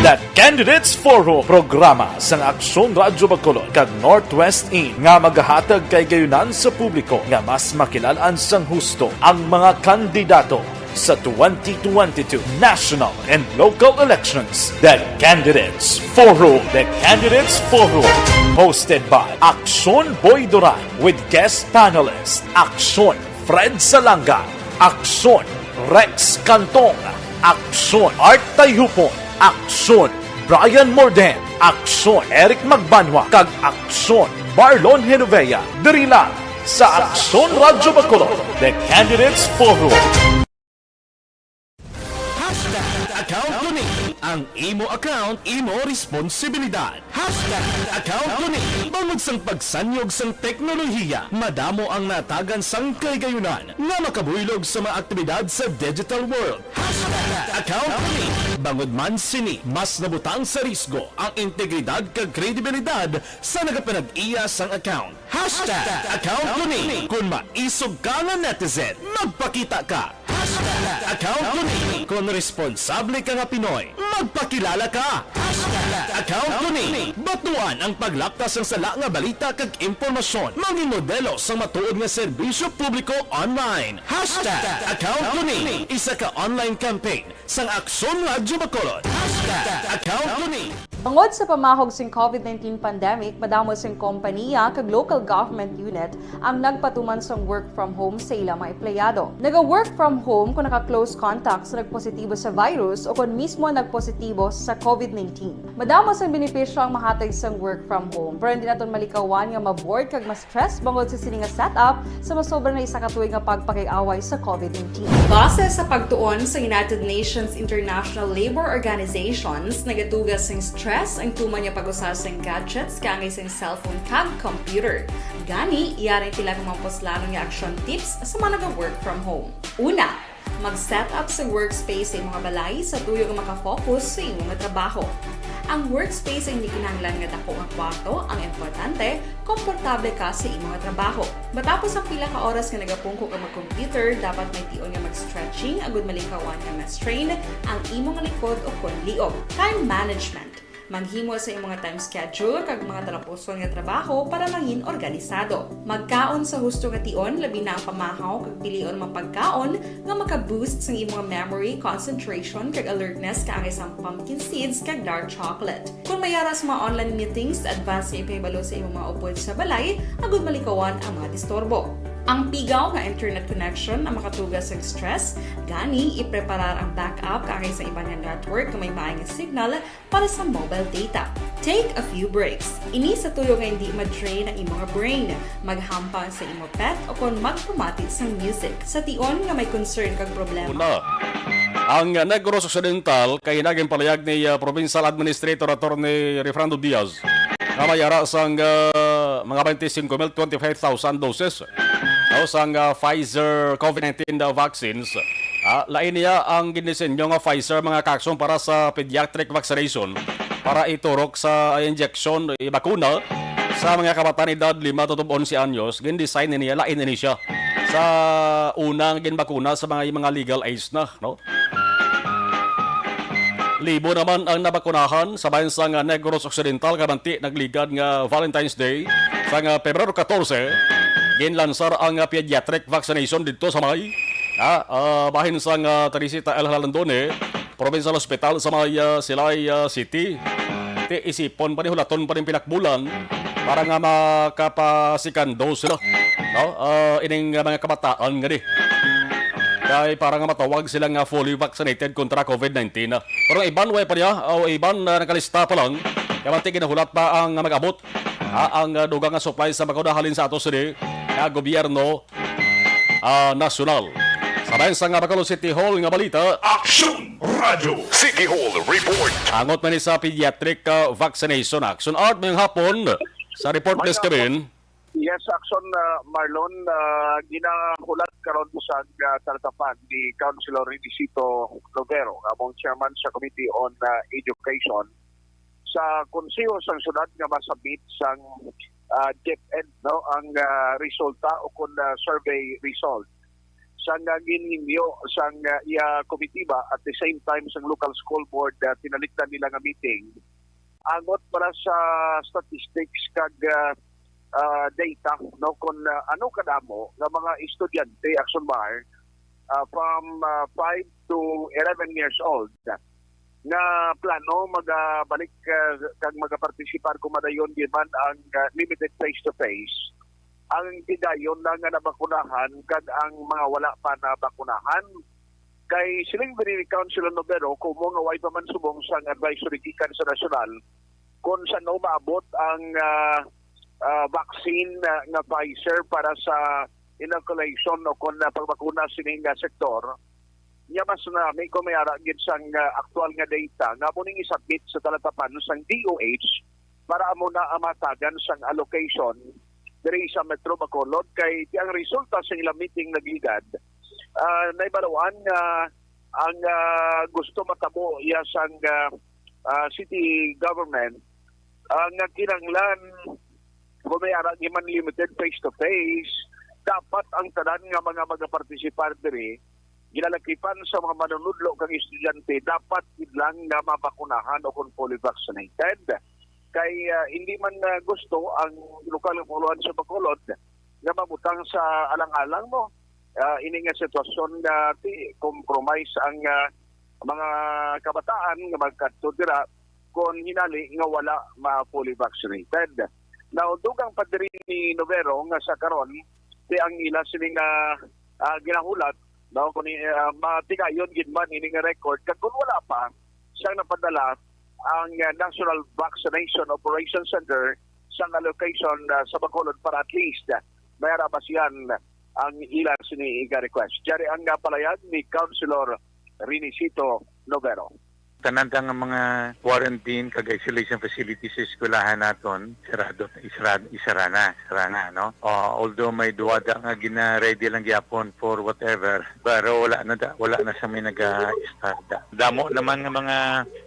The Candidates Forum, programa sang Aksyon Radyo Bacolod kag Northwest In nga magahatag kahigayonan sa publiko nga mas makilalan sang husto ang mga kandidato sa twenty twenty-two national and local elections. The Candidates Forum. The Candidates Forum, hosted by Aksyon Boy Duran with guest panelist Aksyon Fred Salanga, Aksyon Rex Cantong, Aksyon Art Tayhupon, Aksyon Brian Morden, Aksyon Eric Magbanwa, kag Aksyon Marlon Genovea. Diri lang sa Aksyon Radyo Bacolod, The Candidates Forum. Hashtag account ko ni. Ang imo account, imo responsibilidad. Hashtag account ko ni. Bangod sang pagsanyog sang teknolohiya, madamo ang natagan sang kahigayunan nga makabuylog sa mga aktibidad sa digital world. Hashtag account ko ni. Bangod man sini, mas nabutang sa risgo ang integridad kag kredibilidad sa nagapanag-iya sang account. Hashtag account ko ni. Kon maisog ka nga netizen, magpakita ka. Hashtag account ko ni. Kon responsable ka nga Pinoy, magpakilala ka. Hashtag account ko ni. Batuan ang paglapta sang sala nga balita kag impormasyon. Mangin modelo sang matuod nga serbisyo publiko online. Hashtag account ko ni. Isa ka online campaign sang Aksyon Radyo Bacolod. Hashtag account ko ni. Bangod sa pamahog sing covid nineteen pandemic, madamo sing kompaniya kag local government unit ang nagpatuman sang work from home sa ila mga empleyado. Naga-work from home kung naka-close contact sa nagpositibo sa virus o kon mismo nagpositibo sa covid nineteen. Madamo sang benepisyo ang mahatag sang work from home, pero hindi naton malikawan nga ma-bored kag ma-stress bangod sa sini nga setup sa masobra na isa ka tuig nga pagpakig-away sa covid nineteen. Base sa pagtuon sa United Nations International Labour Organizations, nagatuga sing stress ang tuman nga pag-usa sing gadgets kaangay sing cellphone kag computer. Gani, yari ang pila ka mga puslanon nga action tips sa mga naga-work from home. Una, mag-set up sa workspace sa imong balay sa tuyo nga makafocus sa imong trabaho. Ang workspace ay hindi kinahanglan nga dako nga kwarto, ang importante, komportable ka sa imong trabaho. Matapos ang pila ka oras nga nagapungko ka mag-computer, dapat may tion nga mag-stretching agud malikawan nga ma-strain ang imong likod o kon liog. Time management. Maghimo sa imong time schedule kag mga talapuson nga trabaho para mangin organisado. Magkaon sa husto nga tion, labi na ang pamahaw kag pilion mga pagkaon nga maka-boost sa imong memory, concentration, kag alertness kaangay sang pumpkin seeds kag dark chocolate. Kung may ara sa mga online meetings, advance nga ipahibalo sa imong mga upod sa balay agud malikawan ang mga disturbo. Ang pigaw nga internet connection ang makatuga sa stress, gani ipreparar ang backup kaagay sa iban nga network nga may maay nga signal para sa mobile data. Take a few breaks. Ini sa tuyo nga hindi ma-drain ang imo nga brain, maghampang sa imo pet o kon magpamati sang music. Sa tion nga may concern kag problema. Una, ang Negros Occidental kay ginpalayag ni uh, Provincial Administrator Attorney Refrando Diaz nga may ara sang uh, mga twenty-five thousand doses o sang uh, Pfizer COVID nineteen vaccines. Uh, lain niya ang ginisenyo nga Pfizer mga kaksong para sa pediatric vaccination para iturok sa injection, ibakuna sa mga kabataan edad lima tutob onse anyos. Gin-design niya, lain ini siya sa unang ginbakuna sa mga mga legal age na, no? Libo naman ang nabakunahan sa bayan sang Negros Occidental kabanti nagligad nga Valentine's Day sang Pebrero katorse. Ginlansar ang pediatric vaccination dito sa may ah, ah, bahin sang Teresita El Jalandone Provincial Hospital sa may ah, Silay ah, City. Ti isipon pa ni hulaton pa ning pinakbulan para nga makapasikan dose sila, no? Ah, ining ah, mga kabataan nga di kay para nga matawag sila nga fully vaccinated kontra COVID nineteen. Pero ang iban way pa niya, o iban na nakalista pa lang, kay manti ginahulat pa ang mag-abot ah, ang ah, dugang nga supply sa bakuna halin sa ato sini nga gobyerno ah, nasyonal. Sa bayan sang Bacolod City Hall nga balita, Aksyon Radyo. City Hall Report. Angot man ni sa Pediatric ah, Vaccination Action. Art, mayong hapon. Sa report, please, Kevin. Yes, Action uh, Marlon, uh, ginahulat karon sa uh, talatapan ni Councilor Renisito Lovero, nga among chairman sa Committee on uh, Education, sa Konseho sang Syudad nga masabit sang uh, DepEd, no, ang uh, resulta o kun uh, survey result sang uh, ginhimyo sang uh, iya komitiba, at the same time sang local school board uh, tinalikdan nila nga meeting angot para sa statistics kag uh, uh, data, no, kung uh, ano kadamo nga mga estudyante, Action Bar, uh, from uh, five to eleven years old nga plano magabalik uh, kag magapartisipar kung madayon di man ang uh, limited face-to-face. Ang tigayon na nga nabakunahan kag ang mga wala pa nabakunahan. Kay siling diri ni Councilor Novero, kumo nga way pa man subong sang advisory gikan sa nasyonal kung sano maabot ang ah, ah, vaccine ah, nga Pfizer para sa inoculation o kon ah, pagbakuna sining ah, sektor. Nya mas nami kung may ara gid sang ah, aktual nga data nga amo ning isabit sa talatapan sang D O H para amo na ang matagan sang allocation diri sa Metro Bacolod, kay ti ang resulta sa ilang meeting nagligad, ah, nahibaluan nga ang ah, gusto matabo iya sang ah, ah, city government ah, nga kinahanglan kung may ara man limited face to face, dapat ang tanan nga mga magapartisipar diri, ginalakipan sa mga manunudlo kag estudyante, dapat gid lang nga mabakunahan o kung fully vaccinated. Kay ah, hindi man ah, gusto ang lokal nga panguluhan sa Bacolod nga mabutang sa alang-alang mo ah, ini nga sitwasyon nga ti compromise ang ah, mga kabataan nga magkadto dira kon hinali nga wala ma fully vaccinated. Now, dugang pa diri ni Novero nga sa karon ti ang ila sini nga ah, ginahulat, no, kung i- ah, matigayon gid man ini nga record kag kung wala pa siyang napadala ang ah, National Vaccination Operation Center sa nga location ah, sa Bacolod para at least ah, may arabasihan ang ila sini iga request. Jari ang ah, palayag ni Councilor Renisito Novero. Tanan ta nga mga quarantine kag isolation facilities sa eskwelahan naton, sarado, isra, isara na, isara na, no? Ah, although may duwada nga gina-ready lang gyapon for whatever, pero wala na da, wala na sa may naga-start da. Damo naman nga mga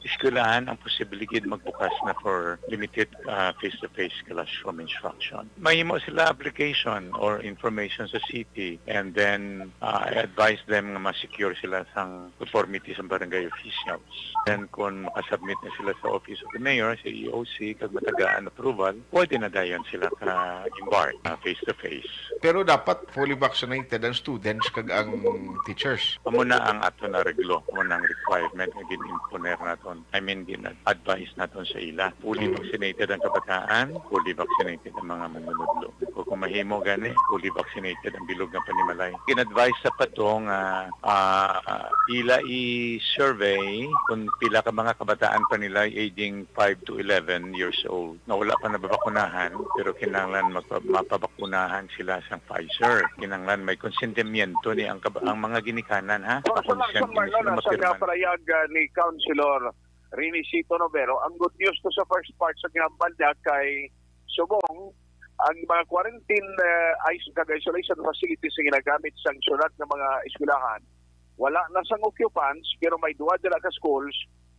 eskwelahan ang posible gid magbukas na for limited ah, face-to-face classroom instruction. Mahimo sila application or information sa city, and then ah, I advise them nga ma-secure sila sang conformity sa barangay officials. Then kung makasubmit na sila sa Office of the Mayor, sa E O C, kag matagaan approval, pwede na dayon sila ka-embark ah, face-to-face. Pero dapat fully vaccinated ang students kag ang teachers. Amo na ang ato na reglo, amo na ang requirement nga gin-imponer naton. I mean, gin-advise naton sa ila. Fully vaccinated ang kabataan, fully vaccinated ang mga manunudlo. Mahimo gani, fully vaccinated ang bilog nga panimalay. Gin-advise sa pato nga, ah, ila i-survey kung pila ka mga kabataan pa nila aging five to eleven years old nga wala pa nababakunahan, pero kinahanglan magpa-, mapabakunahan sila sang Pfizer. Kinahanglan may konsentimiento ni ang kab-, ang mga ginikanan, ha? Congressman Marlon, sila sa mapirman. Pahayag, ah, ni Councilor Rene Sito Novero, ang good news to sa first part sa ginhambal niya kay subong ang mga quarantine, eh, is-, kag isolation facilities nga ginagamit sang syudad nga mga eskwelahan, wala na sang occupants, pero may duha dira ka schools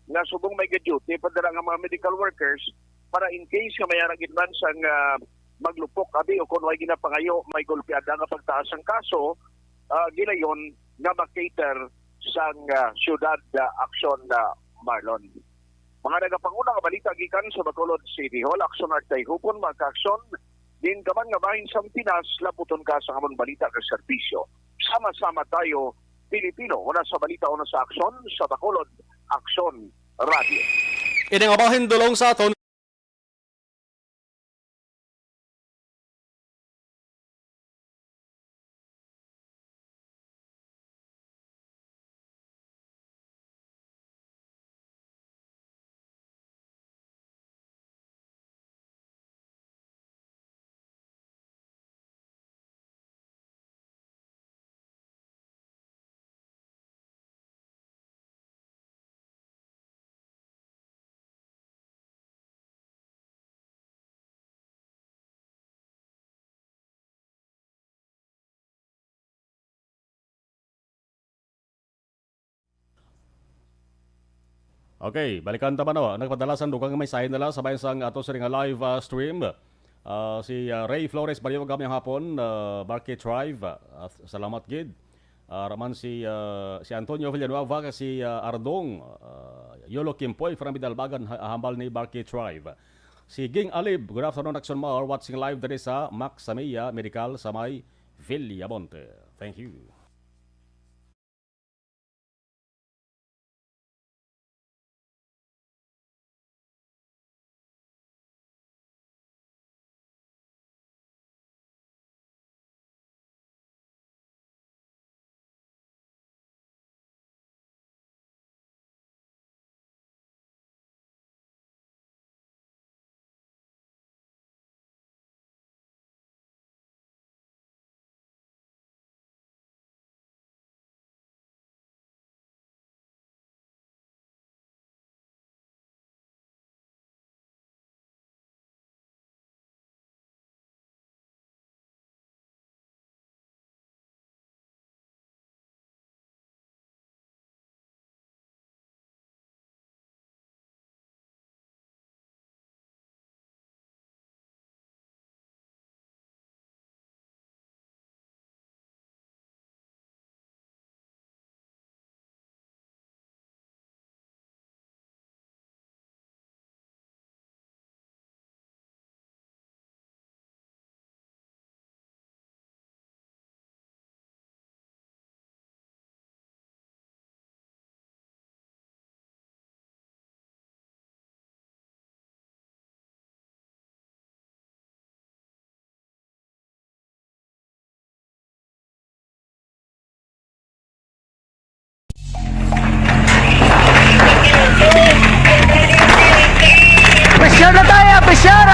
nga subong may ga-duty pa dira nga mga medical workers para in case nga may ara gid man sang, ah, maglupok abi o kung may ginapangayo, may golpeada nga pagtaas sang kaso, ah, gilayon nga ma-cater sang, ah, syudad, ah, Aksyon, ah, Marlon. Mga nagapanguna nga balita gikan sa Bacolod City Hall, Aksyon Art Tayhupon, mga ka-aksyon, din ka man nga bahin sang Pinas, laputon ka sa amon balita kag serbisyo. Sama-sama tayo, Pilipino, una sa balita, una sa aksyon, sa Bacolod Aksyon Radio. Ini nga bahin dulong sa aton. Okay, balikan ta man, no? Nagpadala sang dugang nga mensahe nila sa bahin sang ato sini nga live, ah, stream. Ah, si, ah, Ray Flores Barrio, maayong hapon, ah, Barkey Tribe. Ah, salamat gid. Ah, raman si, ah, si Antonio Villanueva kag si, ah, Ardong, ah, Yolo Kimpoy from Bidalbagan, ha-, hambal ni Barkey Tribe. Si Ging Alib, good afternoon, Aksyon Mar, watching live diri sa Maxamia Medical sa may Villamonte. Thank you. Pressure na tayo, pressure!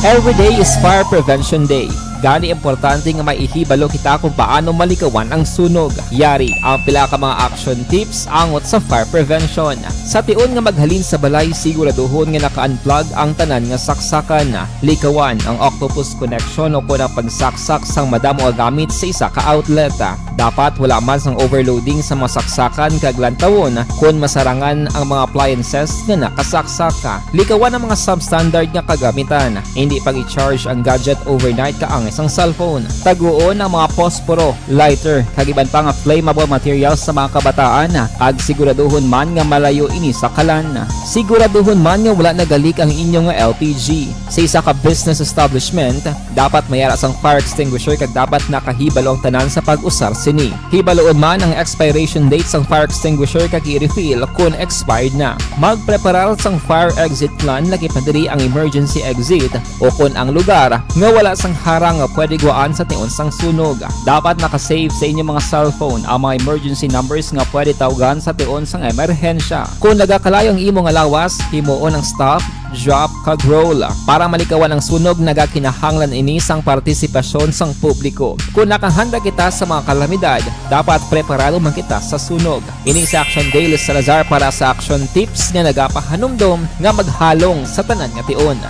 Every day is Fire Prevention Day. Gani, importante nga may ihibalo kita kung paano malikawan ang sunog. Yari ang pila ka mga action tips angot sa fire prevention. Sa tion nga maghalin sa balay, siguraduhon nga naka-unplug ang tanan nga saksakan. Likawan ang octopus connection o kon ang pagsaksak sang madamo nga gamit sa isa ka outlet. Dapat wala man sang overloading sa mga saksakan kag lantawon kon masarangan ang mga appliances nga nakasaksak. Likawan ang mga substandard nga kagamitan. Hindi pag-i-charge ang gadget overnight ka ang Isang cellphone. Taguon ang mga posporo, lighter, kag iban pa nga flammable materials sa mga kabataan, kag siguraduhon man nga malayo ini sa kalan. Siguraduhon man nga wala nagalik ang inyo nga L P G. Sa isa ka business establishment, dapat may ara sang fire extinguisher kag dapat nakahibalo ang tanan sa pag-usar sini. Hibaluon man ang expiration date sang fire extinguisher kag i-refill kon expired na. Magpreparar sang fire exit plan, lakip na diri ang emergency exit, o kon ang lugar nga wala sang harang nga pwede guwaan sa tion sang sunog. Dapat naka-save sa inyong mga cellphone ang mga emergency numbers nga pwede tawgan sa tion sang emerhensya. Kung nagakalayo ang imo nga lawas, himuon ang stop, drop, kag roll. Para malikawan ang sunog, nagakinahanglan ini sang partisipasyon sang publiko. Kung nakahanda kita sa mga kalamidad, dapat preparado man kita sa sunog. Ini si Action Dale Salazar para sa Action Tips nga nagapahanumdom nga maghalong sa tanan nga tion.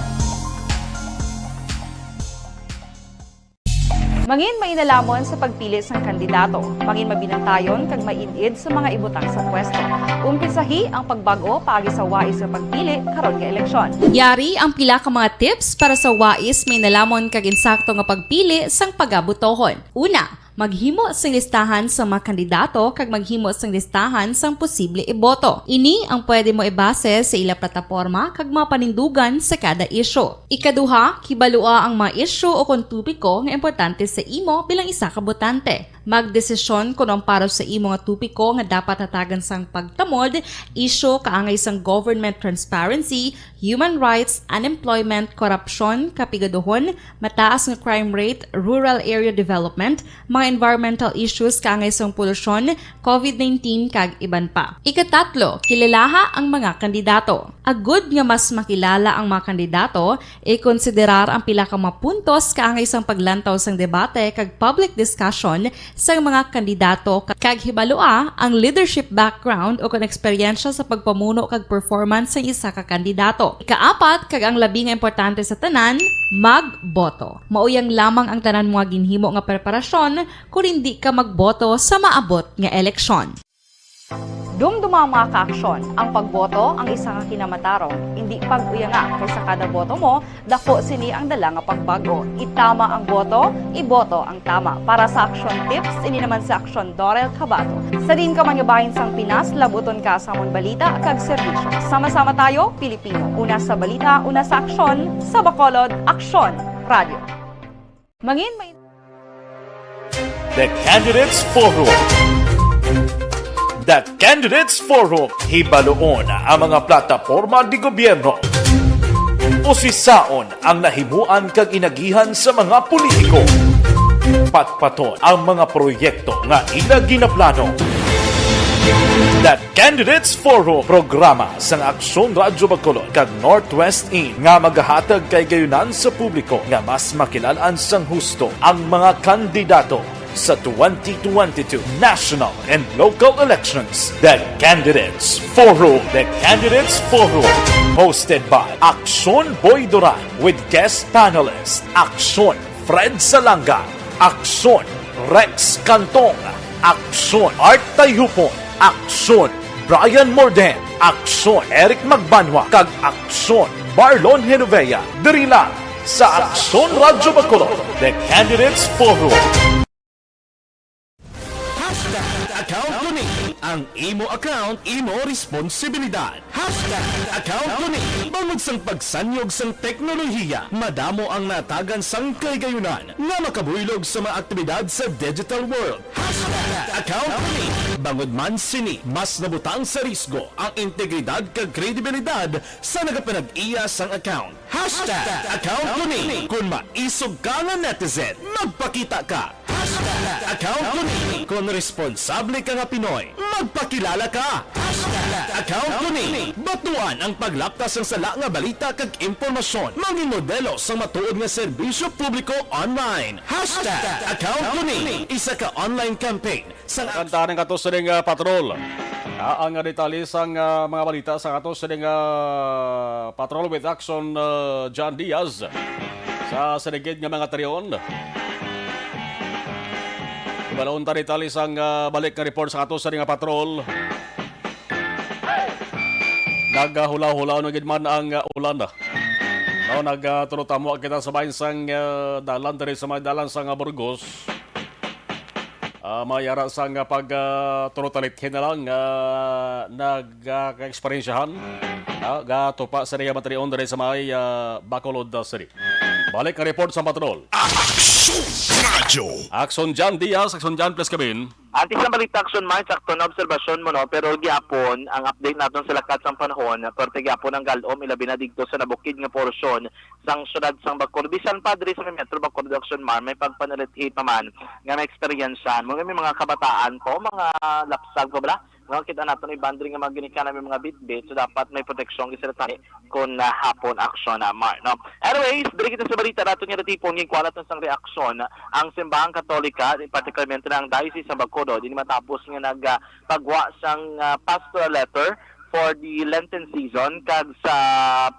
Mangin mainalamon sa pagpili sang kandidato. Mangin mabinantayon kag maid-id sa mga ibutang sa pwesto. Umpisahi ang pagbag-o paagi sa wais nga pagpili karon nga eleksyon. Yari ang pila ka mga tips para sa wais, mainalamon kag insakto nga pagpili sang pagabotohon. Una, maghimo sing listahan sa mga kandidato kag maghimo sing listahan sang posible iboto. Ini ang pwede mo ibase sa ila plataporma kag mga panindugan sa kada isyu. Ikaduha, kibalua ang mga isyu o kon topiko nga importante sa imo bilang isa ka botante. Magdesisyon kon ang para sa imo nga topiko nga dapat hatagan sang pagtamod, isyu kaangay sang government transparency, human rights, unemployment, korupsyon, kapigaduhon, mataas nga crime rate, rural area development, mga environmental issues kaangay sang polusyon, covid nineteen, kag iban pa. Ikatatlo, kilalaha ang mga kandidato. Agud nga mas makilala ang mga kandidato, ikonsiderar ang pila ka mga puntos kaangay sang paglantaw sang debate kag public discussion sang mga kandidato, kag hibalua ang leadership background o kon eksperyensya sa pagpamuno kag performance sang isa ka kandidato. Ikaapat, kag ang labi nga importante sa tanan, magboto. Mauyang lamang ang tanan mo nga ginhimo nga preparasyon kon indi ka magboto sa maabot nga eleksyon. Dumduma ang mga kaaksyon. Ang pagboto ang isa ka kinamatarong. Indi pag-uyanga, kay sa kada boto mo, dako sini ang dala nga pagbag-o. Itama ang boto, iboto ang tama. Para sa Action Tips, ini naman si Action Dorel Cabato. Sa diin ka man nga bahin sang Pinas, labuton ka sa amon balita kag serbisyo. Sama-sama tayo, Pilipino. Una sa balita, una sa aksyon, sa Bacolod, Aksyon Radio. Mangin may The Candidates Forum. The Candidates Forum, hibaluon ang mga plataporma di gobyerno. Usisaon ang nahimuan kag inagihan sa mga politiko. Patpaton ang mga proyekto nga ila ginaplano. The Candidates Forum, programa sang Aksyon Radyo Bacolod kag Northwest In nga magahatag kahigayonan sa publiko nga mas makilal-an sang husto ang mga kandidato sa twenty twenty-two national and local elections. The Candidates Forum. The Candidates Forum, hosted by Aksyon Boy Duran with guest panelist Aksyon Fred Salanga, Aksyon Rex Cantong, Aksyon Art Tayhupon, Aksyon Brian Morden, Aksyon Eric Magbanwa, kag Aksyon Marlon Genovea. Diri lang sa Aksyon Radyo Bacolod, The Candidates Forum. Hashtag account ko ni. Ang imo account, imo responsibilidad. Hashtag account ko ni. Bangod sang pagsanyog sang teknolohiya, madamo ang natagan sang kahigayonan nga makabuylog sa mga aktibidad sa digital world. Hashtag account ko ni. Bangod man sini, mas nabutang sa risgo ang integridad kag kredibilidad sa nagapanag-iya sang account. Hashtag account ko ni. Kung maisog ka nga netizen, magpakita ka. Hashtag account ko ni. Kung responsable ka nga Pinoy, magpakilala ka. Hashtag account ko ni. Batuan ang paglapta sang sala nga balita kag impormasyon. Mangin modelo sang matuod nga serbisyo publiko online. Hashtag account ko ni. Isa ka online campaign sang Kanta ning kato sining, ah, patrol. Ah, ang, ah, detalye sang, ah, mga balita sa kato sining, ah, patrol with Action, ah, John Diaz. Sa sinigid nga mga tion. Ibalon ta detalye sang, ah, balik nga report sa kato sining, ah, patrol. Naghulaw-hulaw na gid man ang, ah, ulan. No, nagturo tamo kita sa bahin sang ah, dalan diri sa may dalan sang ah, Burgos. Ah, may ara sang ah, pag ah, turo talithin na lang ah, nagka-eksperyensyahan. Ah, gatupa sa niya materion diri sa may ah, Bacolod ah, City. Balik ang report sa patrol. Aksyon Radyo. Aksyon Jan Diaz, Aksyon Jan, please come in. Antes ng balita, Aksyon Mike, sakto na obserbasyon mo, no? Pero gihapon, ang update naton sa lakat sang panahon, perti gihapon ang galom, ilabi na dito sa nabukid nga porsyon sang syudad sang Bacolod. Bisan pa diri sa may Metro Bacolod, Aksyon Mar, may pagpanalithi pa man nga may eksperyensyahan mo. May mga kabataan pa, o mga lapsag pa bala. No, kita naton iban diri nga mga ginikanan may mga bitbit, so dapat may proteksyon gid sila tani kung ah, hapon, Aksyon Mar, no? Anyways, diri kita sa balita naton nga natipon, ginkuha naton sang reaksyon ang Simbahang Katolika, particularmente na ang Diocese sa Bacolod, ini matapos nga nagpagwa sang ah, pastoral letter for the Lenten season kag sa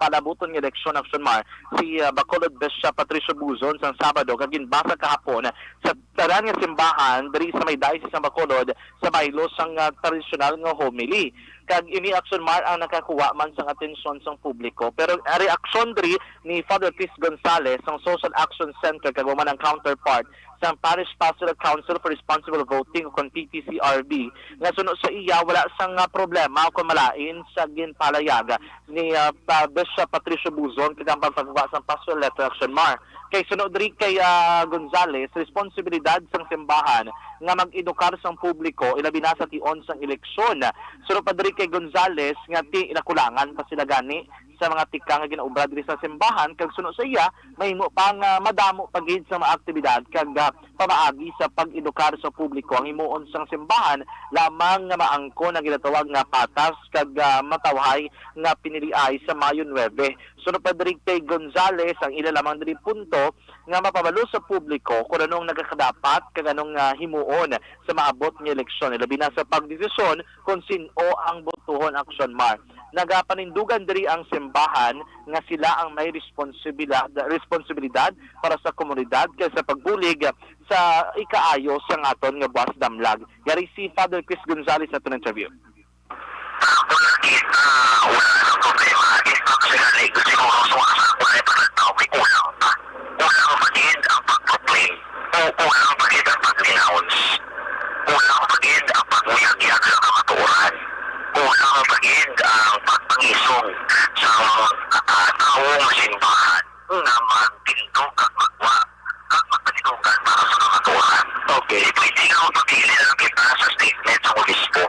palabuton nga eleksyon, Aksyon Mar, si ah, Bacolod Bishop Patricio Buzon sang Sabado kag ginbasa kahapon sa tanan nga simbahan diri sa may Diocese sang Bacolod sa baylo sang ah, tradisyonal nga homily. Kag ini, Aksyon Mar, ang nakakuha man sang atensyon sang publiko. Pero ang reaksyon diri ni Father Chris Gonzalez sang Social Action Center kag human ang counterpart sang Parish Pastoral Council for Responsible Voting o kon P P C R B, nga suno sa iya wala sang ah, problema o kon malain sa ginpalayag ni ah, pa-, Bishop Patricio Buzon kag ang pagpagawa sang pastoral letter, Aksyon Mar. Kay suno diri kay ah, Gonzalez, responsibilidad sang simbahan nga mag-edukar sang publiko, ilabi na sa tion sang eleksyon. Suno pa diri kay Gonzalez nga ti nakulangan pa sila gani sa mga tikang nga ginaobra diri sa simbahan, kag suno sa iya, mahimo pa nga madamo pa gid sa mga aktibidad kag ah, pamaagi sa pag-edukar sa publiko ang himuon sang simbahan lamang nga maangkon ang ginatawag nga patas kag ah, matawhay nga piniliay sa Mayo nuebe. Suno pa diri kay Gonzalez, ang ila lamang diri punto nga mapabalo sa publiko kung anong nagakadapat kag anong ah, himuon sa maabot nga eleksyon, labi na sa pagdesisyon kung sin-o ang botohon, Aksyon Mar. Nagapanindugan diri ang simbahan nga sila ang may responsibilidad, responsibilidad para sa komunidad kag sa pagbulig sa ikaayo sang aton nga buwas damlag. Yari si Father Chris Gonzalez sa aton interview. Ako nakita, wala nang problema. In fact, sila na siguro sa mga sakto na yung pagkatao, may kulang pa. Kulang pa gid ang pag-proclaim. O kulang pa gid ang pag-renounce. Kulang pa gid ang pagmuyagyag sa kamatuoran. Kulang pa gid ang pagpangisog sa mga, ah, tawo nga simbahan nga magtindog kag magwa kag magpanidugan para sa kamatuoran. Okay. Pwede nga magpabilin lang kita sa statement sa obispo.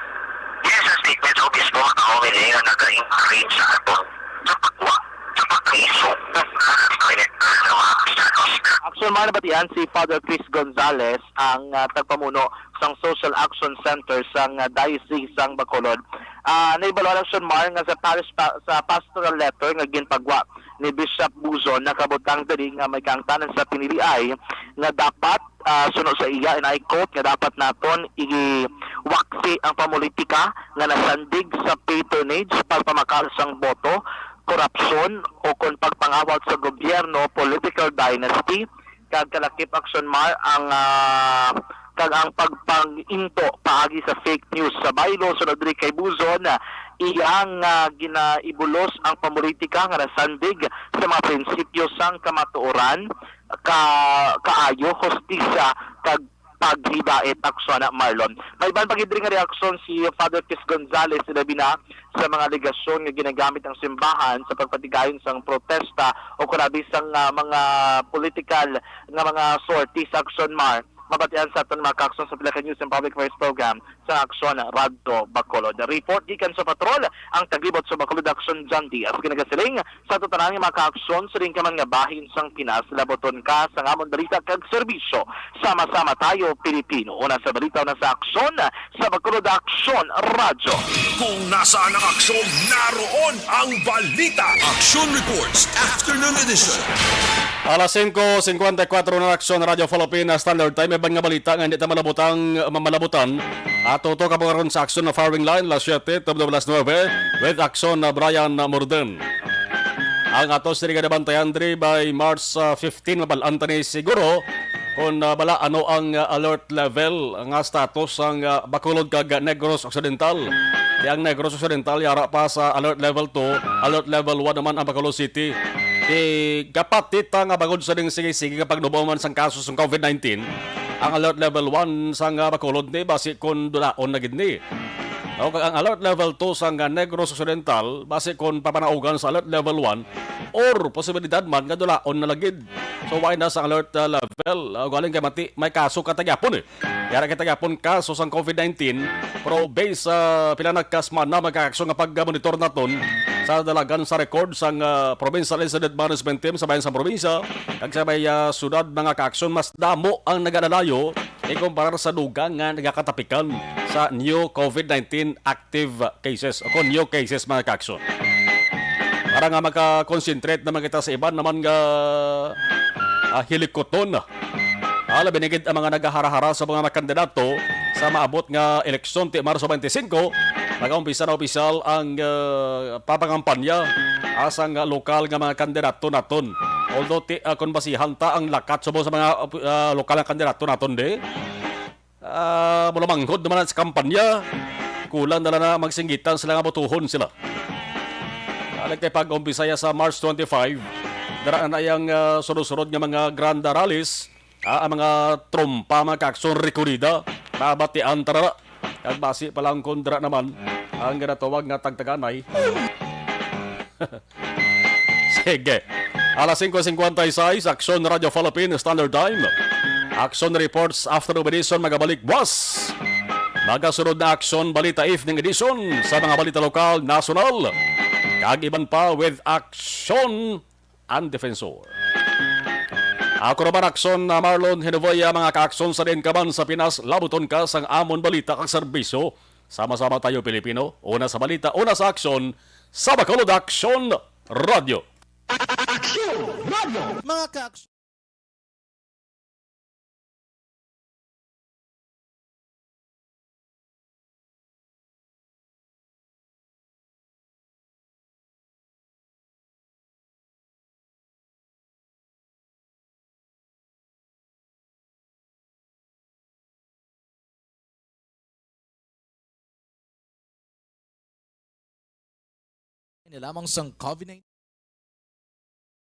Yes, sa statement sa obispo, matawo ini nga naga-encourage sa aton sa pagwa, sa pagpangisog ug sa pagkonektar sa mga Kristiyanos. Aksyon Mar, nabatian si Father Chris Gonzalez, ang ah, tagpamuno sang Social Action Center sang ah, Diocese sang Bacolod. Ah, naibaluan, Aksyon Mar, nga sa parish pa, sa pastoral letter nga ginpagwa ni Bishop Buzon, nakabutang diri nga may kaangtanan sa piniliay nga dapat, ah, suno sa iya, and I quote, nga dapat naton iwaksi ang pamulitika nga nasandig sa patronage, pagpamakal sang boto, korupsyon, o kon pagpangawat sa gobyerno, political dynasty, kag kalakip, Aksyon Mar, ang ah, kag ang pagpang-into paagi sa fake news. Sa baylo, sunod diri kay Buzon, ah, iyang ah, ginaibulos ang pamolitika nga nasandig sa mga prinsipyo sang kamatuoran, ka kaayo, hustisya, kag paghidait, Aksyon Mar. May iban pa gid diri nga reaksyon si Father Chris Gonzalez, labi na sa mga alegasyon nga ginagamit ang simbahan sa pagpatigayon sang protesta o kon abi sang ah, mga political nga mga sortie, Aksyon Mar. Mabatian sa aton mga kaaksyon sa pila ka News and Public Affairs Program sa Aksyon Radyo Bacolod. The report gikan sa patrol, ang taglibot sa Bacolod, Aksyon John Diaz, ginagasiling sa aton tanan nga mga kaaksyon sa diin ka man nga bahin sang Pinas, labuton ka sang amon balita kag serbisyo. Sama-sama tayo, Pilipino. Una sa balita, una sa aksyon, sa Bacolod Aksyon Radyo. Kung nasaan ang aksyon, naroon ang balita. Action Reports, Afternoon Edition. Alas singko singkwenta y kuwatro na, Aksyon Radyo Philippine Standard Time. May iban nga balita nga hindi ta malabutang, mamalabutan. Ato to kabukaron sa aksyon na firing line, alas siyete, tubtob alas nuebe, with aksyon na Brian Morden. Ang ato sini nga nabantayan diri by March ah, fifteen, mabal-an ta ni siguro kung ah, bala ano ang ah, alert level nga status sang ah, Bacolod kag Negros Occidental. Kay ang Negros Occidental yara pa sa alert level two, alert level one naman ang Bacolod City. Kapatita nga bangod sa ning sige-sige nga pagnubo man sang kaso sang COVID nineteen, ang alert level one sang, ah, Bacolod ni basi kon dulaon na gid ni. O, kag ang alert level two sang, ah, Negros Occidental basi kon papanaugan sa alert level one or posibilidad man nga dulaon na lang gid. So, wala na sa alert, ah, level. Ah, galing kay mati, may kaso ka tagyapon eh. Yara kita gihapon kaso sang COVID nineteen, pero based sa pila na ka semana, mga ka-aksyon, nga pag-monitor naton sa dalagan sa record sang, ah, Provincial Incident Management Team sa bayan sang probinsya kag sa may, ah, syudad, mga ka-aksyon, mas damo ang nagalalayo ikumparar sa dugang nga nagakatapikan sa new COVID nineteen active cases o kon new cases, mga ka-aksyon. Para nga maka-concentrate naman kita sa iban naman nga, ah, hilikuton. Ah, labi na gid ang mga nagahara-hara sa mga kandidato sa maabot nga eleksyon ti Marso twenty-five, nagaumpisa na opisyal ang, ah, papangampanya, ah, sang lokal nga mga kandidato naton. Although ti, ah, kung basihan ta ang lakat subong sa mga, ah, lokal nga kandidato naton di, ah, mulamanghod naman sa kampanya, kulang na lang na magsinggitan sila nga botohon sila. Ah, nagkay pag-umpisa ya sa March twenty-five, dara na yang, ah, sunod-sunod nga mga grand rallies, ah, ang mga trompa, mga ka-aksyon, rekorida, mabatian, tarara. Kag basi pa lang kung dara naman ang ginatawag nga tagtaganay. Sige. Alas singko singkwenta y seis, Aksyon Radyo Philippine Standard Time. Aksyon Reports Afternoon Edition magabalik buwas. Magasunod na Aksyon Balita Evening Edition sa mga balita lokal, nasyonal, kag iban pa with Aksyon ang Defensor. Ako naman, Aksyon, ah, Marlon Hinovoya, mga ka-aksyon, sa diin ka man sa Pinas, labuton ka sang amon balita kag serbisyo. Sama-sama tayo, Pilipino. Una sa balita, una sa aksyon, sa Bacolod Aksyon Radyo. Aksyon Radyo. Mga ka-aksyon. Ini lamang sang COVID nineteen.